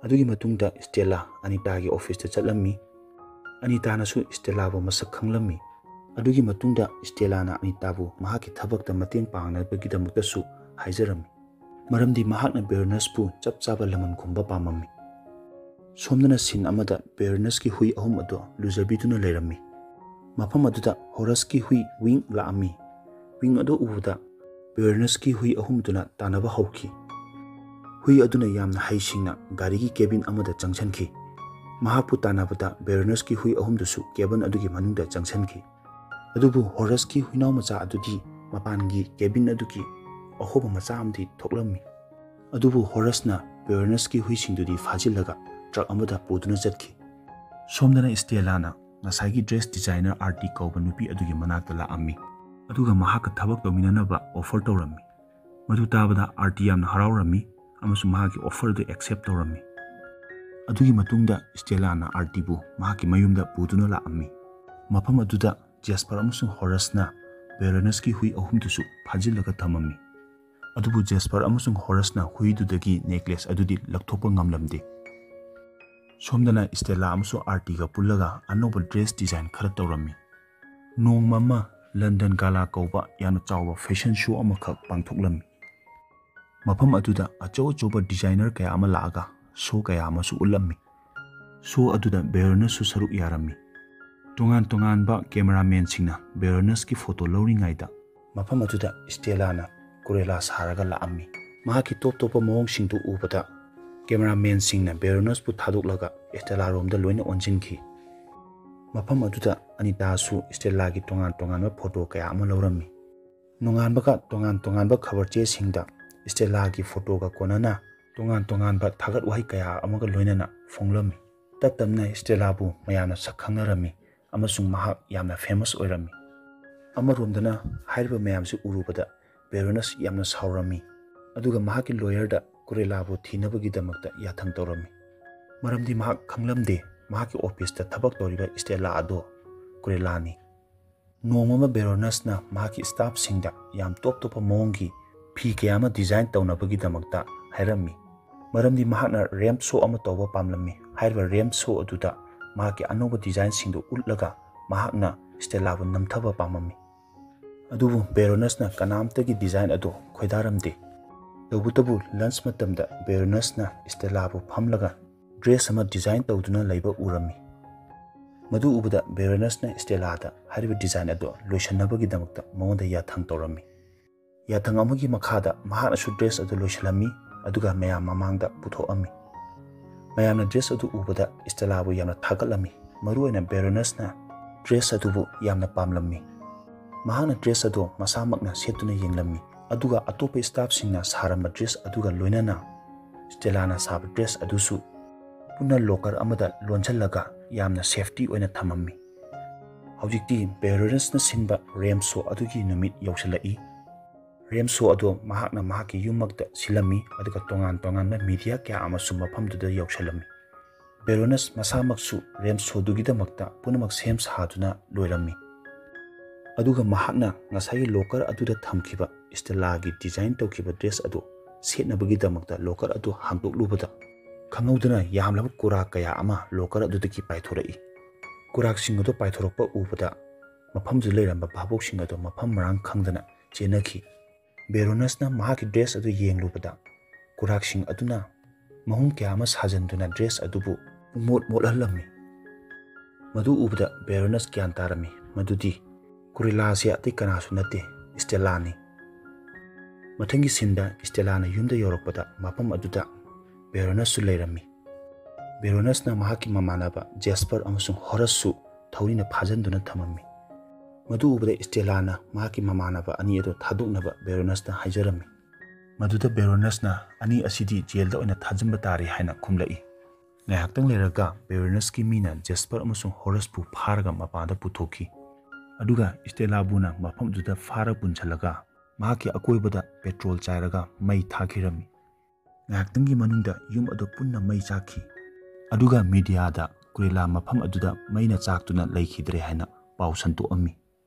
ꯑꯗꯨꯒꯤ ꯃꯇꯨꯡꯗ ꯁ꯭ꯇꯦꯂꯥ ꯑꯅꯤꯇꯥꯒꯤ ꯑꯣꯐꯤꯁꯇ ꯆꯠꯂꯝꯃꯤ꯫ ꯑꯅꯤꯇꯥꯅꯁꯨ ꯁ꯭ꯇꯦꯂꯥꯕꯨ ꯃꯁꯛ ꯈꯪꯂꯝꯃꯤ꯫ ꯑꯗꯨꯒꯤ ꯃꯇꯨꯡꯗ ꯁ꯭ꯇꯦꯂꯥꯅ ꯑꯅꯤꯇꯥꯕꯨ ꯃꯍꯥꯛꯀꯤ ꯊꯕꯛꯇ ꯃꯇꯦꯡ ꯄꯥꯡꯅꯕꯒꯤꯗꯃꯛꯇꯁꯨ ꯍꯥꯏꯖꯔꯝꯃꯤ, ꯃꯔꯝꯗꯤ ꯃꯍꯥꯛꯅ ꯕꯦꯔꯣꯅꯁꯄꯨ ꯆꯞ ꯆꯥꯕ ꯂꯃꯟ ꯈꯨꯝꯕ ꯄꯥꯝꯃꯝꯃꯤ꯫ ꯁꯣꯝꯗꯅ ꯁꯤꯟ ꯑꯃꯗ ꯕꯦꯔꯣꯅꯁꯀꯤ ꯍꯨꯏ ꯑꯍꯨꯝ ꯑꯗꯨ ꯂꯨꯖꯕꯤꯗꯨꯅ ꯂꯩꯔꯝꯃꯤ꯫ ꯃꯐꯝ ꯑꯗꯨꯗ ꯍꯣꯔꯁꯀꯤ ꯍꯨꯏ ꯋꯤꯡ ꯂꯥꯛꯑꯝꯃꯤ꯫ ꯋꯤꯡ ꯑꯗꯨ ꯎꯕꯗ ꯕꯦꯔꯣꯅꯁꯀꯤ ꯍꯨꯏ ꯑꯍꯨꯝꯗꯨꯅ ꯇꯥꯟꯅꯕ ꯍꯧꯈꯤ꯫ ꯍꯨꯏ ꯑꯗꯨꯅ ꯌꯥꯝꯅ ꯍꯩꯁꯤꯡꯅ ꯒꯥꯔꯤꯒꯤ ꯀꯦꯕꯤꯟ ꯑꯃꯗ ꯆꯪꯁꯤꯟꯈꯤ꯫ ꯃꯍꯥꯛꯄꯨ ꯇꯥꯟꯅꯕꯗ ꯕꯦꯔꯣꯅꯁꯀꯤ ꯍꯨꯏ ꯑꯍꯨꯝꯗꯨꯁꯨ ꯀꯦꯕꯤꯟ ꯑꯗꯨꯒꯤ ꯃꯅꯨꯡꯗ ꯆꯪꯁꯤꯟꯈꯤ꯫ ꯑꯗꯨꯕꯨ ꯍꯣꯔꯁꯀꯤ ꯍꯨꯏꯅꯥꯎ ꯃꯆꯥ ꯑꯗꯨꯗꯤ ꯃꯄꯥꯟꯒꯤ ꯀꯦꯕꯤꯟ ꯑꯗꯨꯒꯤ ꯑꯍꯣꯕ ꯃꯆꯥ ꯑꯃꯗꯤ ꯊꯣꯛꯂꯝꯃꯤ꯫ ꯑꯗꯨꯕꯨ ꯍꯣꯔꯁꯅ ꯕꯦꯔꯣꯅꯁꯀꯤ ꯍꯨꯏꯁꯤꯡꯗꯨꯗꯤ ꯐꯥꯖꯤꯜꯂꯒ ꯇ꯭ꯔꯛ ꯑꯃꯗ ꯄꯨꯗꯨꯅ ꯆꯠꯈꯤ꯫ ꯁꯣꯝꯗꯅ ꯁ꯭ꯇꯦꯂꯥꯅ ꯉꯁꯥꯏꯒꯤ ꯗ꯭ꯔꯦꯁ ꯗꯤꯖꯥꯏꯅꯔ ꯑꯥꯔꯇꯤ ꯀꯧꯕ ꯅꯨꯄꯤ ꯑꯗꯨꯒꯤ ꯃꯅꯥꯛꯇ ꯂꯥꯛꯑꯝꯃꯤ, ꯑꯗꯨꯒ ꯃꯍꯥꯛꯀ ꯊꯕꯛ ꯇꯧꯃꯤꯟꯅꯅꯕ ꯑꯣꯐꯔ ꯇꯧꯔꯝꯃꯤ꯫ ꯃꯗꯨ ꯇꯥꯕꯗ ꯑꯥꯔꯇꯤ ꯌꯥꯝꯅ ꯍꯔꯥꯎꯔꯝꯃꯤ ꯑꯃꯁꯨꯡ ꯃꯍꯥꯛꯀꯤ ꯑꯣꯐꯔ ꯑꯗꯨ ꯑꯦꯛꯁꯦꯞ ꯇꯧꯔꯝꯃꯤ꯫ ꯑꯗꯨꯒꯤ ꯃꯇꯨꯡꯗ ꯁ꯭ꯇꯦꯂꯥꯅ ꯑꯥꯔꯇꯤꯕꯨ ꯃꯍꯥꯛꯀꯤ ꯃꯌꯨꯝꯗ ꯄꯨꯗꯨꯅ ꯂꯥꯛꯑꯝꯃꯤ꯫ ꯃꯐꯝ ꯑꯗꯨꯗ ꯖꯦꯁꯄꯔ ꯑꯃꯁꯨꯡ ꯍꯣꯔꯁꯅ ꯕꯦꯔꯣꯅꯁꯀꯤ ꯍꯨꯏ ꯑꯍꯨꯝꯗꯨꯁꯨ ꯐꯥꯖꯤꯜꯂꯒ ꯊꯝꯃꯝꯃꯤ꯫ ꯑꯗꯨꯕꯨ ꯖꯦꯁꯄꯔ ꯑꯃꯁꯨꯡ ꯍꯣꯔꯁꯅ ꯍꯨꯏꯗꯨꯗꯒꯤ ꯅꯦꯀ꯭ꯂꯦꯁ ꯑꯗꯨꯗꯤ ꯂꯧꯊꯣꯛꯄ ꯉꯝꯂꯝꯗꯦ꯫ ꯁꯣꯝꯗꯅ ꯁ꯭ꯇꯦꯂꯥ ꯑꯃꯁꯨꯡ ꯑꯥꯔꯇꯤꯒ ꯄꯨꯜꯂꯒ ꯑꯅꯧꯕ ꯗ꯭ꯔꯦꯁ ꯗꯤꯖꯥꯏꯟ ꯈꯔ ꯇꯧꯔꯝꯃꯤ꯫ ꯅꯣꯡꯃ ꯑꯃ ꯂꯟꯗꯟ ꯒꯥꯂꯥ ꯀꯧꯕ ꯌꯥꯝꯅ ꯆꯥꯎꯕ ꯐꯦꯁꯟ ꯁꯣ ꯑꯃꯈꯛ ꯄꯥꯡꯊꯣꯛꯂꯝꯃꯤ꯫ ꯃꯐꯝ ꯑꯗꯨꯗ ꯑꯆꯧ ꯑꯆꯧꯕ ꯗꯤꯖꯥꯏꯅꯔ ꯀꯌꯥ ꯑꯃ ꯂꯥꯛꯑꯒ ꯁꯣ ꯀꯌꯥ ꯑꯃꯁꯨ ꯎꯠꯂꯝꯃꯤ꯫ ꯁꯣ ꯑꯗꯨꯗ ꯕꯦꯔꯣꯅꯁꯁꯨ ꯁꯔꯨꯛ ꯌꯥꯔꯝꯃꯤ꯫ ꯇꯣꯉꯥꯟ ꯇꯣꯉꯥꯟꯕ ꯀꯦꯃꯦꯔꯥꯃꯦꯟꯁꯤꯡꯅ ꯕꯦꯔꯣꯅꯁꯀꯤ ꯐꯣꯇꯣ ꯂꯧꯔꯤꯉꯩꯗ ꯃꯐꯝ ꯑꯗꯨꯗ ꯁ꯭ꯇꯦꯂꯥꯅ ꯀꯨꯔꯦꯂꯥ ꯁꯥꯔꯒ ꯂꯥꯛꯑꯝꯃꯤ꯫ ꯃꯍꯥꯛꯀꯤ ꯇꯣꯞ ꯇꯣꯞꯄ ꯃꯑꯣꯡꯁꯤꯡꯗꯨ ꯎꯕꯗ ꯀꯦꯃꯦꯔꯥꯃꯦꯟꯁꯤꯡꯅ ꯕꯦꯔꯣꯅꯁꯄꯨ ꯊꯥꯗꯣꯛꯂꯒ ꯁ꯭ꯇꯦꯂꯥꯔꯣꯝꯗ ꯂꯣꯏꯅ ꯑꯣꯟꯁꯤꯟꯈꯤ꯫ ꯃꯐꯝ ꯑꯗꯨꯗ ꯑꯅꯤꯇꯥꯁꯨ ꯁ꯭ꯇꯦꯂꯥꯒꯤ ꯇꯣꯉꯥꯟ ꯇꯣꯉꯥꯟꯕ ꯐꯣꯇꯣ ꯀꯌꯥ ꯑꯃ ꯂꯧꯔꯝꯃꯤ꯫ ꯅꯣꯡꯉꯥꯟꯕꯒ ꯇꯣꯉꯥꯟ ꯇꯣꯉꯥꯟꯕ ꯈꯕꯔ ꯆꯦꯁꯤꯡꯗ ꯁ꯭ꯇꯦꯂꯥꯒꯤ ꯐꯣꯇꯣꯒ ꯀꯣꯟꯅꯅ ꯇꯣꯉꯥꯟ ꯇꯣꯉꯥꯟꯕ ꯊꯥꯒꯠ ꯋꯥꯍꯩ ꯀꯌꯥ ꯑꯃꯒ ꯂꯣꯏꯅꯅ ꯐꯣꯡꯂꯝꯃꯤ꯫ ꯇꯞ ꯇꯞꯅ ꯁ꯭ꯇꯦꯂꯥꯕꯨ ꯃꯌꯥꯝꯅ ꯁꯛ ꯈꯪꯅꯔꯝꯃꯤ ꯑꯃꯁꯨꯡ ꯃꯍꯥꯛ ꯌꯥꯝꯅ ꯐꯦꯃꯁ ꯑꯣꯏꯔꯝꯃꯤ꯫ ꯑꯃꯔꯣꯝꯗꯅ ꯍꯥꯏꯔꯤꯕ ꯃꯌꯥꯝꯁꯤ ꯎꯔꯨꯕꯗ ꯕꯦꯔꯣꯅꯁ ꯌꯥꯝꯅ ꯁꯥꯎꯔꯝꯃꯤ, ꯑꯗꯨꯒ ꯃꯍꯥꯛꯀꯤ ꯂꯣꯌꯔꯗ ꯀꯨꯔꯦꯂꯥꯕꯨ ꯊꯤꯅꯕꯒꯤꯗꯃꯛꯇ ꯌꯥꯊꯪ ꯇꯧꯔꯝꯃꯤ꯫ ꯃꯔꯝꯗꯤ ꯃꯍꯥꯛ ꯈꯪꯂꯝꯗꯦ ꯃꯍꯥꯛꯀꯤ ꯑꯣꯐꯤꯁꯇ ꯊꯕꯛ ꯇꯧꯔꯤꯕ ꯏꯁꯇꯦꯂꯥ ꯑꯗꯣ ꯀꯨꯔꯦꯂꯥꯅꯤ꯫ ꯅꯣꯡꯃ ꯑꯃ ꯕꯦꯔꯣꯅꯁꯅ ꯃꯍꯥꯛꯀꯤ ꯁ꯭ꯇꯥꯐꯁꯤꯡꯗ ꯌꯥꯝ ꯇꯣꯞ ꯇꯣꯞꯄ ꯃꯑꯣꯡꯒꯤ ꯐꯤ ꯀꯌꯥ ꯑꯃ ꯗꯤꯖꯥꯏꯟ ꯇꯧꯅꯕꯒꯤꯗꯃꯛꯇ ꯍꯥꯏꯔꯝꯃꯤ꯫ ꯃꯔꯝꯗꯤ ꯃꯍꯥꯛꯅ ꯔꯦꯝꯞ ꯁꯣ ꯑꯃ ꯇꯧꯕ ꯄꯥꯝꯂꯝꯃꯤ꯫ ꯍꯥꯏꯔꯤꯕ ꯔꯦꯝꯞ ꯁꯣ ꯑꯗꯨꯗ ꯃꯍꯥꯛꯀꯤ ꯑꯅꯧꯕ ꯗꯤꯖꯥꯏꯟꯁꯤꯡꯗꯨ ꯎꯠꯂꯒ ꯃꯍꯥꯛꯅ ꯏꯁꯇꯦꯂꯥꯕꯨ ꯅꯝꯊꯕ ꯄꯥꯝꯂꯝꯃꯤ꯫ ꯑꯗꯨꯕꯨ ꯕꯦꯔꯣꯅꯁꯅ ꯀꯅꯥꯝꯇꯒꯤ ꯗꯤꯖꯥꯏꯟ ꯑꯗꯨ ꯈꯣꯏꯗꯥꯔꯝꯗꯦ꯫ ꯇꯧꯕꯇꯕꯨ ꯂꯟꯆ ꯃꯇꯝꯗ ꯕꯦꯔꯣꯅꯁꯅ ꯏꯁꯇꯦꯂꯥꯕꯨ ꯐꯝꯂꯒ ꯗ꯭ꯔꯦꯁ ꯑꯃ ꯗꯤꯖꯥꯏꯟ ꯇꯧꯗꯨꯅ ꯂꯩꯕ ꯎꯔꯝꯃꯤ꯫ ꯃꯗꯨ ꯎꯕꯗ ꯕꯦꯔꯣꯅꯁꯅ ꯏꯁꯇꯦꯂꯥꯗ ꯍꯥꯏꯔꯤꯕ ꯗꯤꯖꯥꯏꯟ ꯑꯗꯨ ꯂꯣꯏꯁꯤꯟꯅꯕꯒꯤꯗꯃꯛꯇ ꯃꯉꯣꯟꯗ ꯌꯥꯊꯪ ꯇꯧꯔꯝꯃꯤ꯫ ꯌꯥꯊꯪ ꯑꯃꯒꯤ ꯃꯈꯥꯗ ꯃꯍꯥꯛꯅꯁꯨ ꯗ꯭ꯔꯦꯁ ꯑꯗꯨ ꯂꯣꯏꯁꯤꯜꯂꯝꯃꯤ, ꯑꯗꯨꯒ ꯃꯌꯥꯝ ꯃꯃꯥꯡꯗ ꯄꯨꯊꯣꯛꯑꯝꯃꯤ꯫ ꯃꯌꯥꯝꯅ ꯗ꯭ꯔꯦꯁ ꯑꯗꯨ ꯎꯕꯗ ꯏꯁꯇꯦꯂꯥꯕꯨ ꯌꯥꯝꯅ ꯊꯥꯒꯠꯂꯝꯃꯤ꯫ ꯃꯔꯨꯑꯣꯏꯅ ꯕꯦꯔꯣꯅꯁꯅ ꯗ꯭ꯔꯦꯁ ꯑꯗꯨꯕꯨ ꯌꯥꯝꯅ ꯄꯥꯝꯂꯝꯃꯤ꯫ ꯃꯍꯥꯛꯅ ꯗ꯭ꯔꯦꯁ ꯑꯗꯨ ꯃꯁꯥꯃꯛꯅ ꯁꯦꯠꯇꯨꯅ ꯌꯦꯡꯂꯝꯃꯤ, ꯑꯗꯨꯒ ꯑꯇꯣꯞꯄ ꯁ꯭ꯇꯥꯐꯁꯤꯡꯅ ꯁꯥꯔꯝꯕ ꯗ꯭ꯔꯦꯁ ꯑꯗꯨꯒ ꯂꯣꯏꯅꯅ ꯏꯁꯇꯦꯂꯥꯅ ꯁꯥꯕ ꯗ꯭ꯔꯦꯁ ꯑꯗꯨꯁꯨ ꯄꯨꯟꯅ ꯂꯣꯀꯔ ꯑꯃꯗ ꯂꯣꯟꯁꯤꯜꯂꯒ ꯌꯥꯝꯅ ꯁꯦꯐꯇꯤ ꯑꯣꯏꯅ ꯊꯝꯃꯝꯃꯤ꯫ ꯍꯧꯖꯤꯛꯇꯤ ꯕꯦꯔꯣꯅꯁꯅ ꯁꯤꯟꯕ ꯔꯦꯝꯞ ꯁꯣ ꯑꯗꯨꯒꯤ ꯅꯨꯃꯤꯠ ꯌꯧꯁꯤꯜꯂꯛꯏ꯫ ꯔꯦꯝꯞ ꯁꯣ ꯑꯗꯨ ꯃꯍꯥꯛꯅ ꯃꯍꯥꯛꯀꯤ ꯌꯨꯝꯃꯛꯇ ꯁꯤꯜꯂꯝꯃꯤ, ꯑꯗꯨꯒ ꯇꯣꯉꯥꯟ ꯇꯣꯉꯥꯟꯕ ꯃꯤꯗꯤꯌꯥ ꯀꯌꯥ ꯑꯃꯁꯨ ꯃꯐꯝꯗꯨꯗ ꯌꯧꯁꯤꯜꯂꯝꯃꯤ꯫ ꯕꯦꯔꯣꯅꯁ ꯃꯁꯥꯃꯛꯁꯨ ꯔꯦꯝꯞ ꯁꯣꯗꯨꯒꯤꯗꯃꯛꯇ ꯄꯨꯝꯅꯃꯛ ꯁꯦꯝ ꯁꯥꯗꯨꯅ ꯂꯣꯏꯔꯝꯃꯤ꯫ ꯑꯗꯨꯒ ꯃꯍꯥꯛꯅ ꯉꯁꯥꯏꯒꯤ ꯂꯣꯀꯔ ꯑꯗꯨꯗ ꯊꯝꯈꯤꯕ ꯏꯁꯇꯦꯂꯥꯒꯤ ꯗꯤꯖꯥꯏꯟ ꯇꯧꯈꯤꯕ ꯗ꯭ꯔꯦꯁ ꯑꯗꯨ ꯁꯦꯠꯅꯕꯒꯤꯗꯃꯛꯇ ꯂꯣꯀꯔ ꯑꯗꯨ ꯍꯥꯡꯗꯣꯛꯂꯨꯕꯗ, ꯈꯪꯍꯧꯗꯅ ꯌꯥꯝꯂꯕ ꯀꯨꯔꯥꯛ ꯀꯌꯥ ꯑꯃ ꯂꯣꯀꯔ ꯑꯗꯨꯗꯒꯤ ꯄꯥꯏꯊꯣꯔꯛꯏ꯫ ꯀꯨꯔꯥꯛꯁꯤꯡ ꯑꯗꯨ ꯄꯥꯏꯊꯣꯔꯛꯄ ꯎꯕꯗ ꯃꯐꯝꯗꯨꯗ ꯂꯩꯔꯝꯕ ꯚꯥꯕꯣꯛꯁꯤꯡ ꯑꯗꯨ ꯃꯐꯝ ꯃꯔꯥꯡ ꯈꯪꯗꯅ ꯆꯦꯟꯅꯈꯤ꯫ ꯕꯦꯔꯣꯅꯁꯅ ꯃꯍꯥꯛꯀꯤ ꯗ꯭ꯔꯦꯁ ꯑꯗꯨ ꯌꯦꯡꯂꯨꯕꯗ, ꯀꯨꯔꯥꯛꯁꯤꯡ ꯑꯗꯨꯅ ꯃꯍꯨꯝ ꯀꯌꯥ ꯑꯃ ꯁꯥꯖꯟꯗꯨꯅ ꯗ꯭ꯔꯦꯁ ꯑꯗꯨꯕꯨ ꯄꯨꯡꯃꯣꯠ ꯃꯣꯠꯍꯜꯂꯝꯃꯤ꯫ ꯃꯗꯨ ꯎꯕꯗ ꯕꯦꯔꯣꯅꯁ ꯒ꯭ꯌꯥꯟ ꯇꯥꯔꯝꯃꯤ ꯃꯗꯨꯗꯤ ꯀꯨꯔꯦꯂꯥꯁꯤ ꯑꯇꯩ ꯀꯅꯥꯁꯨ ꯅꯠꯇꯦ, ꯏꯁꯇꯦꯂꯥꯅꯤ꯫ ꯃꯊꯪꯒꯤ ꯁꯤꯟꯗ ꯏꯁꯇꯦꯂꯥꯅ ꯌꯨꯝꯗ ꯌꯧꯔꯛꯄꯗ ꯃꯐꯝ ꯑꯗꯨꯗ ꯕꯦꯔꯣꯅꯁꯁꯨ ꯂꯩꯔꯝꯃꯤ꯫ ꯕꯦꯔꯣꯅꯁꯅ ꯃꯍꯥꯛꯀꯤ ꯃꯃꯥꯟꯅꯕ ꯖꯦꯁꯄꯔ ꯑꯃꯁꯨꯡ ꯍꯣꯔꯁꯁꯨ ꯊꯧꯔꯤꯅ ꯐꯥꯖꯟꯗꯨꯅ ꯊꯝꯃꯝꯃꯤ꯫ ꯃꯗꯨ ꯎꯕꯗ ꯏꯁꯇꯦꯂꯥꯅ ꯃꯍꯥꯛꯀꯤ ꯃꯃꯥꯟꯅꯕ ꯑꯅꯤ ꯑꯗꯨ ꯊꯥꯗꯣꯛꯅꯕ ꯕꯦꯔꯣꯅꯁꯇ ꯍꯥꯏꯖꯔꯝꯃꯤ꯫ ꯃꯗꯨꯗ ꯕꯦꯔꯣꯅꯁꯅ "ꯑꯅꯤ ꯑꯁꯤꯗꯤ ꯖꯦꯜꯗ ꯑꯣꯏꯅ ꯊꯥꯖꯤꯟꯕ ꯇꯥꯔꯦ" ꯍꯥꯏꯅ ꯈꯨꯝꯂꯛꯏ꯫ ꯉꯥꯏꯍꯥꯛꯇꯪ ꯂꯩꯔꯒ ꯕꯦꯔꯣꯅꯁꯀꯤ ꯃꯤꯅ ꯖꯦꯁꯄꯔ ꯑꯃꯁꯨꯡ ꯍꯣꯔꯁꯄꯨ ꯐꯥꯔꯒ ꯃꯄꯥꯟꯗ ꯄꯨꯊꯣꯛꯈꯤ꯫ ꯑꯗꯨꯒ ꯏꯁꯇꯦꯂꯥꯕꯨꯅ ꯃꯐꯝꯗꯨꯗ ꯐꯥꯔ ꯄꯨꯟꯁꯤꯜꯂꯒ ꯃꯍꯥꯛꯀꯤ ꯑꯀꯣꯏꯕꯗ ꯄꯦꯇ꯭ꯔꯣꯜ ꯆꯥꯏꯔꯒ ꯃꯩ ꯊꯥꯈꯤꯔꯝꯃꯤ꯫ ꯉꯥꯏꯍꯥꯛꯇꯪꯒꯤ ꯃꯅꯨꯡꯗ ꯌꯨꯝ ꯑꯗꯨ ꯄꯨꯟꯅ ꯃꯩ ꯆꯥꯛꯈꯤ꯫ ꯑꯗꯨꯒ ꯃꯤꯗꯤꯌꯥꯗ ꯀꯨꯔꯦꯂꯥ ꯃꯐꯝ ꯑꯗꯨꯗ ꯃꯩꯅ ꯆꯥꯛꯇꯨꯅ ꯂꯩꯈꯤꯗ꯭ꯔꯦ ꯍꯥꯏꯅ ꯄꯥꯎ ꯁꯟꯗꯣꯛꯑꯝꯃꯤ꯫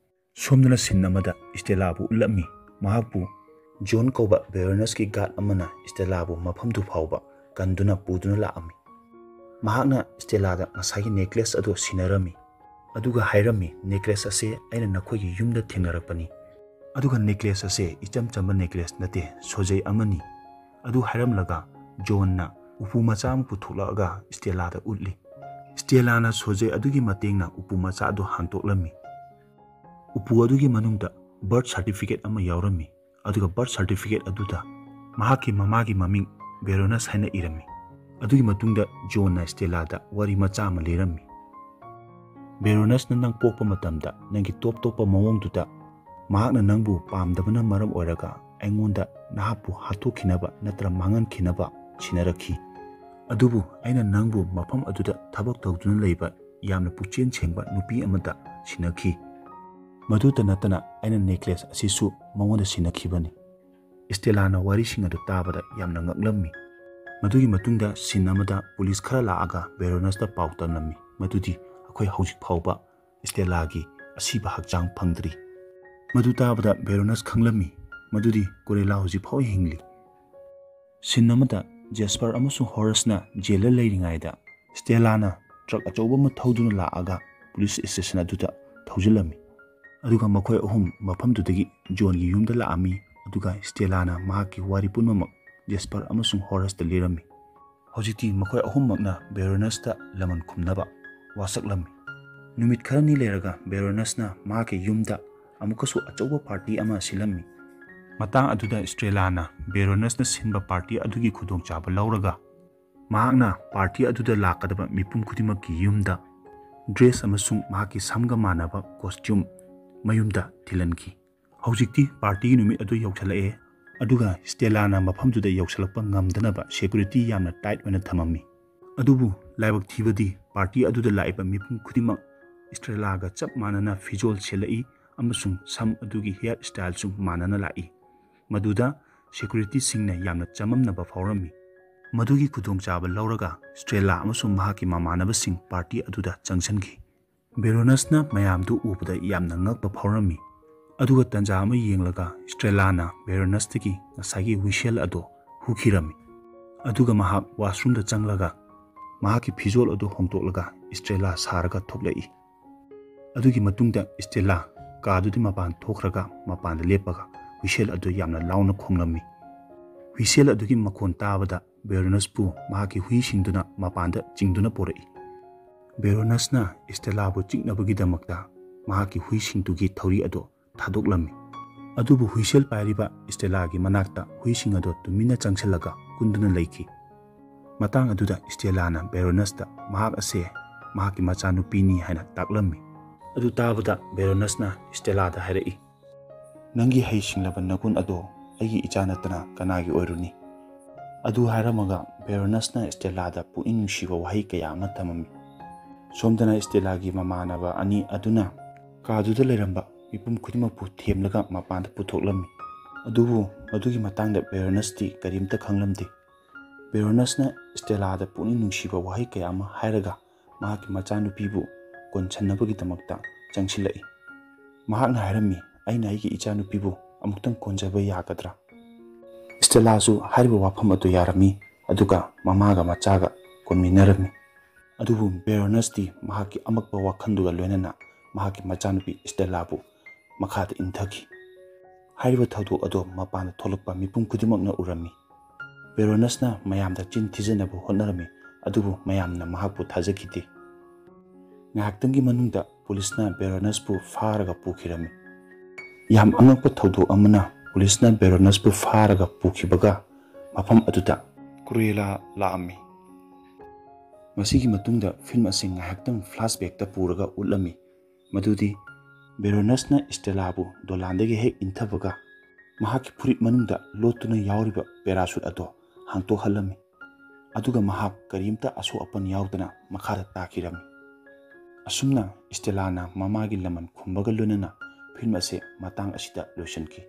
ꯁꯣꯝꯗꯅ ꯁꯤꯟ ꯑꯃꯗ ꯏꯁꯇꯦꯂꯥꯕꯨ ꯎꯠꯂꯝꯃꯤ꯫ ꯃꯍꯥꯛꯄꯨ ꯖꯣꯟ ꯀꯧꯕ ꯕꯦꯔꯣꯅꯁꯀꯤ ꯒꯥꯔꯗ ꯑꯃꯅ ꯏꯁꯇꯦꯂꯥꯕꯨ ꯃꯐꯝꯗꯨ ꯐꯥꯎꯕ ꯀꯟꯗꯨꯅ ꯄꯨꯗꯨꯅ ꯂꯥꯛꯑꯝꯃꯤ꯫ ꯃꯍꯥꯛꯅ ꯏꯁꯇꯦꯂꯥꯗ ꯉꯁꯥꯏꯒꯤ ꯅꯦꯀ꯭ꯂꯦꯁ ꯑꯗꯨ ꯁꯤꯟꯅꯔꯝꯃꯤ꯫ ꯑꯗꯨꯒ ꯍꯥꯏꯔꯝꯃꯤ, "ꯅꯦꯀ꯭ꯂꯦꯁ ꯑꯁꯦ ꯑꯩꯅ ꯅꯈꯣꯏꯒꯤ ꯌꯨꯝꯗ ꯊꯦꯡꯅꯔꯛꯄꯅꯤ꯫ ꯑꯗꯨꯒ ꯅꯦꯀ꯭ꯂꯦꯁ ꯑꯁꯦ ꯏꯆꯝ ꯆꯝꯕ ꯅꯦꯀ꯭ꯂꯦꯁ ꯅꯠꯇꯦ, ꯁꯣꯖꯩ ꯑꯃꯅꯤ"꯫ ꯑꯗꯨ ꯍꯥꯏꯔꯝꯂꯒ ꯖꯣꯟꯅ ꯎꯄꯨ ꯃꯆꯥ ꯑꯃ ꯄꯨꯊꯣꯛꯂꯛꯑꯒ ꯏꯁꯇꯦꯂꯥꯗ ꯎꯠꯂꯤ꯫ ꯏꯁꯇꯦꯂꯥꯅ ꯁꯣꯖꯩ ꯑꯗꯨꯒꯤ ꯃꯇꯦꯡꯅ ꯎꯄꯨ ꯃꯆꯥ ꯑꯗꯨ ꯍꯥꯡꯇꯣꯛꯂꯝꯃꯤ꯫ ꯎꯄꯨ ꯑꯗꯨꯒꯤ ꯃꯅꯨꯡꯗ ꯕꯔꯊ ꯁꯥꯔꯇꯤꯐꯤꯀꯦꯠ ꯑꯃ ꯌꯥꯎꯔꯝꯃꯤ꯫ ꯑꯗꯨꯒ ꯕꯔꯊ ꯁꯥꯔꯇꯤꯐꯤꯀꯦꯠ ꯑꯗꯨꯗ ꯃꯍꯥꯛꯀꯤ ꯃꯃꯥꯒꯤ ꯃꯃꯤꯡ ꯕꯦꯔꯣꯅꯁ ꯍꯥꯏꯅ ꯏꯔꯝꯃꯤ꯫ ꯑꯗꯨꯒꯤ ꯃꯇꯨꯡꯗ ꯖꯣꯟꯅ ꯏꯁꯇꯦꯂꯥꯗ ꯋꯥꯔꯤ ꯃꯆꯥ ꯑꯃ ꯂꯤꯔꯝꯃꯤ꯫ "ꯕꯦꯔꯣꯅꯁꯅ ꯅꯪ ꯄꯣꯛꯄ ꯃꯇꯝꯗ ꯅꯪꯒꯤ ꯇꯣꯞ ꯇꯣꯞꯄ ꯃꯑꯣꯡꯗꯨꯗ ꯃꯍꯥꯛꯅ ꯅꯪꯕꯨ ꯄꯥꯝꯗꯕꯅ ꯃꯔꯝ ꯑꯣꯏꯔꯒ ꯑꯩꯉꯣꯟꯗ ꯅꯍꯥꯛꯄꯨ ꯍꯥꯠꯇꯣꯛꯈꯤꯅꯕ ꯅꯠꯇ꯭ꯔ ꯃꯥꯡꯍꯟꯈꯤꯅꯕ ꯁꯤꯟꯅꯔꯛꯈꯤ꯫ ꯑꯗꯨꯕꯨ ꯑꯩꯅ ꯅꯪꯕꯨ ꯃꯐꯝ ꯑꯗꯨꯗ ꯊꯕꯛ ꯇꯧꯗꯨꯅ ꯂꯩꯕ ꯌꯥꯝꯅ ꯄꯨꯛꯆꯦꯜ ꯁꯦꯡꯕ ꯅꯨꯄꯤ ꯑꯃꯗ ꯁꯤꯟꯅꯈꯤ꯫ ꯃꯗꯨꯇ ꯅꯠꯇꯅ ꯑꯩꯅ ꯅꯦꯀ꯭ꯂꯦꯁ ꯑꯁꯤꯁꯨ ꯃꯉꯣꯟꯗ ꯁꯤꯟꯅꯈꯤꯕꯅꯤ"꯫ ꯏꯁꯇꯦꯂꯥꯅ ꯋꯥꯔꯤꯁꯤꯡ ꯑꯗꯨ ꯇꯥꯕꯗ ꯌꯥꯝꯅ ꯉꯛꯂꯝꯃꯤ꯫ ꯃꯗꯨꯒꯤ ꯃꯇꯨꯡꯗ ꯁꯤꯟ ꯑꯃꯗ ꯄꯨꯂꯤꯁ ꯈꯔ ꯂꯥꯛꯑꯒ ꯕꯦꯔꯣꯅꯁꯇ ꯄꯥꯎ ꯇꯝꯂꯝꯃꯤ ꯃꯗꯨꯗꯤ ꯑꯩꯈꯣꯏ ꯍꯧꯖꯤꯛ ꯐꯥꯎꯕ ꯏꯁꯇꯦꯂꯥꯒꯤ ꯑꯁꯤꯕ ꯍꯛꯆꯥꯡ ꯐꯪꯗ꯭ꯔꯤ꯫ ꯃꯗꯨ ꯇꯥꯕꯗ ꯕꯦꯔꯣꯅꯁ ꯈꯪꯂꯝꯃꯤ ꯃꯗꯨꯗꯤ ꯀꯨꯔꯦꯂꯥ ꯍꯧꯖꯤꯛ ꯐꯥꯎ ꯍꯤꯡꯂꯤ꯫ ꯁꯤꯟ ꯑꯃꯗ ꯖꯦꯁꯄꯔ ꯑꯃꯁꯨꯡ ꯍꯣꯔꯁꯅ ꯖꯦꯜꯗ ꯂꯩꯔꯤꯉꯩꯗ ꯏꯁꯇꯦꯂꯥꯅ ꯇ꯭ꯔꯛ ꯑꯆꯧꯕ ꯑꯃ ꯊꯧꯗꯨꯅ ꯂꯥꯛꯑꯒ ꯄꯨꯂꯤꯁ ꯁ꯭ꯇꯦꯁꯟ ꯑꯗꯨꯗ ꯊꯧꯖꯤꯜꯂꯝꯃꯤ꯫ ꯑꯗꯨꯒ ꯃꯈꯣꯏ ꯑꯍꯨꯝ ꯃꯐꯝꯗꯨꯗꯒꯤ ꯖꯣꯟꯒꯤ ꯌꯨꯝꯗ ꯂꯥꯛꯑꯝꯃꯤ꯫ ꯑꯗꯨꯒ ꯏꯁꯇꯦꯂꯥꯅ ꯃꯍꯥꯛꯀꯤ ꯋꯥꯔꯤ ꯄꯨꯝꯅꯃꯛ ꯖꯦꯁꯄꯔ ꯑꯃꯁꯨꯡ ꯍꯣꯔꯁꯇ ꯂꯤꯔꯝꯃꯤ꯫ ꯍꯧꯖꯤꯛꯇꯤ ꯃꯈꯣꯏ ꯑꯍꯨꯝꯃꯛꯅ ꯕꯦꯔꯣꯅꯁꯇ ꯂꯃꯟ ꯈꯨꯝꯅꯕ ꯋꯥꯁꯛꯂꯝꯃꯤ꯫ ꯅꯨꯃꯤꯠ ꯈꯔꯅꯤ ꯂꯩꯔꯒ ꯕꯦꯔꯣꯅꯁꯅ ꯃꯍꯥꯛꯀꯤ ꯌꯨꯝꯗ ꯑꯃꯨꯛꯀꯁꯨ ꯑꯆꯧꯕ ꯄꯥꯔꯇꯤ ꯑꯃ ꯁꯤꯜꯂꯝꯃꯤ꯫ ꯃꯇꯥꯡ ꯑꯗꯨꯗ ꯏꯁꯇ꯭ꯔꯦꯂꯥꯅ ꯕꯦꯔꯣꯅꯁꯅ ꯁꯤꯟꯕ ꯄꯥꯔꯇꯤ ꯑꯗꯨꯒꯤ ꯈꯨꯗꯣꯡꯆꯥꯕ ꯂꯧꯔꯒ ꯃꯍꯥꯛꯅ ꯄꯥꯔꯇꯤ ꯑꯗꯨꯗ ꯂꯥꯛꯀꯗꯕ ꯃꯤꯄꯨꯝ ꯈꯨꯗꯤꯡꯃꯛꯀꯤ ꯌꯨꯝꯗ ꯗ꯭ꯔꯦꯁ ꯑꯃꯁꯨꯡ ꯃꯍꯥꯛꯀꯤ ꯁꯝꯒ ꯃꯥꯟꯅꯕ ꯀꯣꯁꯇ꯭ꯌꯨꯝ ꯃꯌꯨꯝꯗ ꯊꯤꯜꯍꯟꯈꯤ꯫ ꯍꯧꯖꯤꯛꯇꯤ ꯄꯥꯔꯇꯤꯒꯤ ꯅꯨꯃꯤꯠ ꯑꯗꯨ ꯌꯧꯁꯤꯜꯂꯛꯑꯦ, ꯑꯗꯨꯒ ꯏꯁꯇꯦꯂꯥꯅ ꯃꯐꯝꯗꯨꯗ ꯌꯧꯁꯤꯜꯂꯛꯄ ꯉꯝꯗꯅꯕ ꯁꯦꯀ꯭ꯌꯨꯔꯤꯇꯤ ꯌꯥꯝꯅ ꯇꯥꯏꯠ ꯑꯣꯏꯅ ꯊꯝꯃꯝꯃꯤ꯫ ꯑꯗꯨꯕꯨ ꯂꯥꯏꯕꯛ ꯊꯤꯕꯗꯤ ꯄꯥꯔꯇꯤ ꯑꯗꯨꯗ ꯂꯥꯛꯏꯕ ꯃꯤꯄꯨꯝ ꯈꯨꯗꯤꯡꯃꯛ ꯏꯁꯇ꯭ꯔꯦꯂꯥꯒ ꯆꯞ ꯃꯥꯟꯅꯅ ꯐꯤꯖꯣꯜ ꯁꯦꯠꯂꯛꯏ ꯑꯃꯁꯨꯡ ꯁꯝ ꯑꯗꯨꯒꯤ ꯍꯤꯌꯥꯔ ꯁ꯭ꯇꯥꯏꯜꯁꯨ ꯃꯥꯟꯅꯅ ꯂꯥꯛꯏ꯫ ꯃꯗꯨꯗ ꯁꯦꯀ꯭ꯌꯨꯔꯤꯇꯤꯁꯤꯡꯅ ꯌꯥꯝꯅ ꯆꯃꯝꯅꯕ ꯐꯥꯎꯔꯝꯃꯤ꯫ ꯃꯗꯨꯒꯤ ꯈꯨꯗꯣꯡꯆꯥꯕ ꯂꯧꯔꯒ ꯁ꯭ꯇꯦꯂꯥ ꯑꯃꯁꯨꯡ ꯃꯍꯥꯛꯀꯤ ꯃꯃꯥꯟꯅꯕꯁꯤꯡ ꯄꯥꯔꯇꯤ ꯑꯗꯨꯗ ꯆꯪꯁꯤꯟꯈꯤ꯫ ꯕꯦꯔꯣꯅꯁꯅ ꯃꯌꯥꯝꯗꯨ ꯎꯕꯗ ꯌꯥꯝꯅ ꯉꯛꯄ ꯐꯥꯎꯔꯝꯃꯤ꯫ ꯑꯗꯨꯒ ꯇꯟꯖꯥ ꯑꯃ ꯌꯦꯡꯂꯒ ꯁ꯭ꯇꯦꯂꯥꯅ ꯕꯦꯔꯣꯅꯁꯇꯒꯤ ꯉꯁꯥꯏꯒꯤ ꯍꯨꯏꯁꯦꯜ ꯑꯗꯨ ꯍꯨꯈꯤꯔꯝꯃꯤ꯫ ꯑꯗꯨꯒ ꯃꯍꯥꯛ ꯋꯥꯁꯔꯨꯝꯗ ꯆꯪꯂꯒ ꯃꯍꯥꯛꯀꯤ ꯐꯤꯖꯣꯜ ꯑꯗꯨ ꯍꯣꯡꯗꯣꯛꯂꯒ ꯁ꯭ꯇꯦꯂꯥ ꯁꯥꯔꯒ ꯊꯣꯛꯂꯛꯏ꯫ ꯑꯗꯨꯒꯤ ꯃꯇꯨꯡꯗ ꯁ꯭ꯇꯦꯂꯥ ꯀꯥꯗꯨꯗꯤ ꯃꯄꯥꯟ ꯊꯣꯛꯈ꯭ꯔꯒ ꯃꯄꯥꯟꯗ ꯂꯦꯞꯄꯒ ꯍꯨꯏꯁꯦꯜ ꯑꯗꯨ ꯌꯥꯝꯅ ꯂꯥꯎꯅ ꯈꯣꯡꯂꯝꯃꯤ꯫ ꯍꯨꯏꯁꯦꯜ ꯑꯗꯨꯒꯤ ꯃꯈꯣꯟ ꯇꯥꯕꯗ ꯕꯦꯔꯣꯅꯁꯄꯨ ꯃꯍꯥꯛꯀꯤ ꯍꯨꯏꯁꯤꯡꯗꯨꯅ ꯃꯄꯥꯟꯗ ꯆꯤꯡꯗꯨꯅ ꯄꯨꯔꯛꯏ꯫ ꯕꯦꯔꯣꯅꯁꯅ ꯁ꯭ꯇꯦꯂꯥꯕꯨ ꯆꯤꯛꯅꯕꯒꯤꯗꯃꯛꯇ ꯃꯍꯥꯛꯀꯤ ꯍꯨꯏꯁꯤꯡꯗꯨꯒꯤ ꯊꯧꯔꯤ ꯑꯗꯨ ꯊꯥꯗꯣꯛꯂꯝꯃꯤ꯫ ꯑꯗꯨꯕꯨ ꯍꯨꯏꯁꯦꯜ ꯄꯥꯏꯔꯤꯕ ꯁ꯭ꯇꯦꯂꯥꯒꯤ ꯃꯅꯥꯛꯇ ꯍꯨꯏꯁꯤꯡ ꯑꯗꯨ ꯇꯨꯃꯤꯟꯅ ꯆꯪꯁꯤꯜꯂꯒ ꯀꯨꯟꯗꯨꯅ ꯂꯩꯈꯤ꯫ ꯃꯇꯥꯡ ꯑꯗꯨꯗ ꯁ꯭ꯇꯦꯂꯥꯅ ꯕꯦꯔꯣꯅꯁꯇ ꯃꯍꯥꯛ ꯑꯁꯦ ꯃꯍꯥꯛꯀꯤ ꯃꯆꯥꯅꯨꯄꯤꯅꯤ ꯍꯥꯏꯅ ꯇꯥꯛꯂꯝꯃꯤ꯫ ꯑꯗꯨ ꯇꯥꯕꯗ ꯕꯦꯔꯣꯅꯁꯅ ꯁ꯭ꯇꯦꯂꯥꯗ ꯍꯥꯏꯔꯛꯏ, "ꯅꯪꯒꯤ ꯍꯩꯁꯤꯡꯂꯕ ꯅꯒꯨꯟ ꯑꯗꯣ ꯑꯩꯒꯤ ꯏꯆꯥ ꯅꯠꯇꯅ ꯀꯅꯥꯒꯤ ꯑꯣꯏꯔꯨꯅꯤ?" ꯑꯗꯨ ꯍꯥꯏꯔꯝꯃꯒ ꯕꯦꯔꯣꯅꯁꯅ ꯁ꯭ꯇꯦꯂꯥꯗ ꯄꯨꯛꯅꯤꯡ ꯅꯨꯡꯁꯤꯕ ꯋꯥꯍꯩ ꯀꯌꯥ ꯑꯃ ꯊꯝꯃꯝꯃꯤ꯫ ꯁꯣꯝꯗꯅ ꯁ꯭ꯇꯦꯂꯥꯒꯤ ꯃꯃꯥꯟꯅꯕ ꯑꯅꯤ ꯑꯗꯨꯅ ꯀꯥꯗꯨꯗ ꯂꯩꯔꯝꯕ ꯃꯤꯄꯨꯝ ꯈꯨꯗꯤꯡꯃꯛꯄꯨ ꯊꯦꯝꯂꯒ ꯃꯄꯥꯟꯗ ꯄꯨꯊꯣꯛꯂꯝꯃꯤ꯫ ꯑꯗꯨꯕꯨ ꯃꯗꯨꯒꯤ ꯃꯇꯥꯡꯗ ꯕꯦꯔꯣꯅꯁꯇꯤ ꯀꯔꯤꯝꯇ ꯈꯪꯂꯝꯗꯦ꯫ ꯕꯦꯔꯣꯅꯁꯅ ꯁ꯭ꯇꯦꯂꯥꯗ ꯄꯨꯛꯅꯤꯡ ꯅꯨꯡꯁꯤꯕ ꯋꯥꯍꯩ ꯀꯌꯥ ꯑꯃ ꯍꯥꯏꯔꯒ ꯃꯍꯥꯛꯀꯤ ꯃꯆꯥꯅꯨꯄꯤꯕꯨ ꯀꯣꯟꯁꯤꯟꯅꯕꯒꯤꯗꯃꯛꯇ ꯆꯪꯁꯤꯜꯂꯛꯏ꯫ ꯃꯍꯥꯛꯅ ꯍꯥꯏꯔꯝꯃꯤ, "ꯑꯩꯅ ꯑꯩꯒꯤ ꯏꯆꯥꯅꯨꯄꯤꯕꯨ ꯑꯃꯨꯛꯇꯪ ꯀꯣꯟꯖꯕ ꯌꯥꯒꯗ꯭ꯔꯥ?" ꯁ꯭ꯇꯦꯂꯥꯁꯨ ꯍꯥꯏꯔꯤꯕ ꯋꯥꯐꯝ ꯑꯗꯨ ꯌꯥꯔꯝꯃꯤ, ꯑꯗꯨꯒ ꯃꯃꯥꯒ ꯃꯆꯥꯒ ꯀꯣꯟꯃꯤꯟꯅꯔꯝꯃꯤ꯫ ꯑꯗꯨꯕꯨ ꯕꯦꯔꯣꯅꯁꯇꯤ ꯃꯍꯥꯛꯀꯤ ꯑꯃꯛꯄ ꯋꯥꯈꯜꯗꯨꯒ ꯂꯣꯏꯅꯅ ꯃꯍꯥꯛꯀꯤ ꯃꯆꯥꯅꯨꯄꯤ ꯁ꯭ꯇꯦꯂꯥꯕꯨ ꯃꯈꯥꯗ ꯏꯟꯊꯈꯤ꯫ ꯍꯥꯏꯔꯤꯕ ꯊꯧꯗꯣꯛ ꯑꯗꯨ ꯃꯄꯥꯟꯗ ꯊꯣꯛꯂꯛꯄ ꯃꯤꯄꯨꯝ ꯈꯨꯗꯤꯡꯃꯛꯅ ꯎꯔꯝꯃꯤ꯫ ꯕꯦꯔꯣꯅꯁꯅ ꯃꯌꯥꯝꯗ ꯆꯤꯟ ꯊꯤꯖꯅꯕ ꯍꯣꯠꯅꯔꯝꯃꯤ, ꯑꯗꯨꯕꯨ ꯃꯌꯥꯝꯅ ꯃꯍꯥꯛꯄꯨ ꯊꯥꯖꯈꯤꯗꯦ꯫ ꯉꯥꯏꯍꯥꯛꯇꯪꯒꯤ ꯃꯅꯨꯡꯗ ꯄꯨꯂꯤꯁꯅ ꯕꯦꯔꯣꯅꯁꯄꯨ ꯐꯥꯔꯒ ꯄꯨꯈꯤꯔꯝꯃꯤ꯫ ꯌꯥꯝ ꯑꯉꯛꯄ ꯊꯧꯗꯣꯛ ꯑꯃꯅ, ꯄꯨꯂꯤꯁꯅ ꯕꯦꯔꯣꯅꯁꯄꯨ ꯐꯥꯔꯒ ꯄꯨꯈꯤꯕꯒ ꯃꯐꯝ ꯑꯗꯨꯗ ꯀ꯭ꯔꯨꯌꯦꯂꯥ ꯂꯥꯛꯑꯝꯃꯤ꯫ ꯃꯁꯤꯒꯤ ꯃꯇꯨꯡꯗ ꯐꯤꯜꯝ ꯑꯁꯤ ꯉꯥꯏꯍꯥꯛꯇꯪ ꯐ꯭ꯂꯥꯁꯕꯦꯛꯇ ꯄꯨꯔꯒ ꯎꯠꯂꯝꯃꯤ, ꯃꯗꯨꯗꯤ ꯕꯦꯔꯣꯅꯁꯅ ꯁ꯭ꯇꯦꯂꯥꯕꯨ ꯗꯣꯂꯥꯟꯗꯒꯤ ꯍꯦꯛ ꯏꯟꯊꯕꯒ ꯃꯍꯥꯛꯀꯤ ꯐꯨꯔꯤꯠ ꯃꯅꯨꯡꯗ ꯂꯣꯠꯇꯨꯅ ꯌꯥꯎꯔꯤꯕ ꯄꯦꯔꯥꯁꯨꯠ ꯑꯗꯣ ꯍꯥꯡꯇꯣꯛꯍꯜꯂꯝꯃꯤ꯫ ꯑꯗꯨꯒ ꯃꯍꯥꯛ ꯀꯔꯤꯝꯇ ꯑꯁꯣꯛ ꯑꯄꯟ ꯌꯥꯎꯗꯅ ꯃꯈꯥꯗ ꯇꯥꯈꯤꯔꯝꯃꯤ꯫ ꯑꯁꯨꯝꯅ ꯁ꯭ꯇꯦꯂꯥꯅ ꯃꯃꯥꯒꯤ ꯂꯃꯟ ꯈꯨꯝꯕꯒ ꯂꯣꯏꯅꯅ ꯐꯤꯜꯝ ꯑꯁꯤ ꯃꯇꯥꯡ ꯑꯁꯤꯗ ꯂꯣꯏꯁꯤꯟꯈꯤ꯫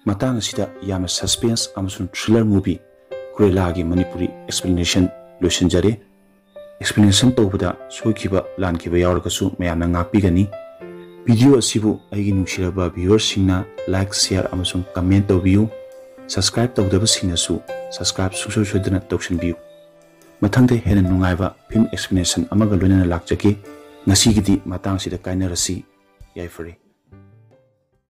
ꯃꯇꯥꯡ ꯑꯁꯤꯗ ꯌꯥꯝꯅ suspense ꯑꯃꯁꯨꯡ thriller movie ꯀ꯭ꯔꯨꯑꯦꯂꯥꯒꯤ ꯃꯅꯤꯄꯨꯔꯤ explanation ꯂꯣꯏꯁꯤꯟꯖꯔꯦ꯫ Explanation ꯇꯧꯕꯗ ꯁꯣꯏꯈꯤꯕ ꯂꯥꯟꯈꯤꯕ ꯌꯥꯎꯔꯒꯁꯨ ꯃꯌꯥꯝꯅ ꯉꯥꯛꯄꯤꯒꯅꯤ꯫ Video ꯑꯁꯤꯕꯨ ꯑꯩꯒꯤ ꯅꯨꯡꯁꯤꯔꯕ viewerꯁꯤꯡꯅ like, share ꯑꯃꯁꯨꯡ comment ꯇꯧꯕꯤꯌꯨ꯫ Subscribe ꯇꯧꯗꯕꯁꯤꯡꯅꯁꯨ subscribe ꯁꯨꯡꯁꯣꯏ ꯁꯣꯏꯗꯅ ꯇꯧꯁꯤꯟꯕꯤꯌꯨ꯫ ꯃꯊꯪꯗ ꯍꯦꯟꯅ ꯅꯨꯡꯉꯥꯏꯕ film explanation ꯑꯃꯒ ꯂꯣꯏꯅꯅ ꯂꯥꯛꯆꯒꯦ꯫ ꯉꯁꯤꯒꯤꯗꯤ ꯃꯇꯥꯡ ꯑꯁꯤꯗ ꯀꯥꯏꯅꯔꯁꯤ꯫ ꯌꯥꯏꯐꯔꯦ꯫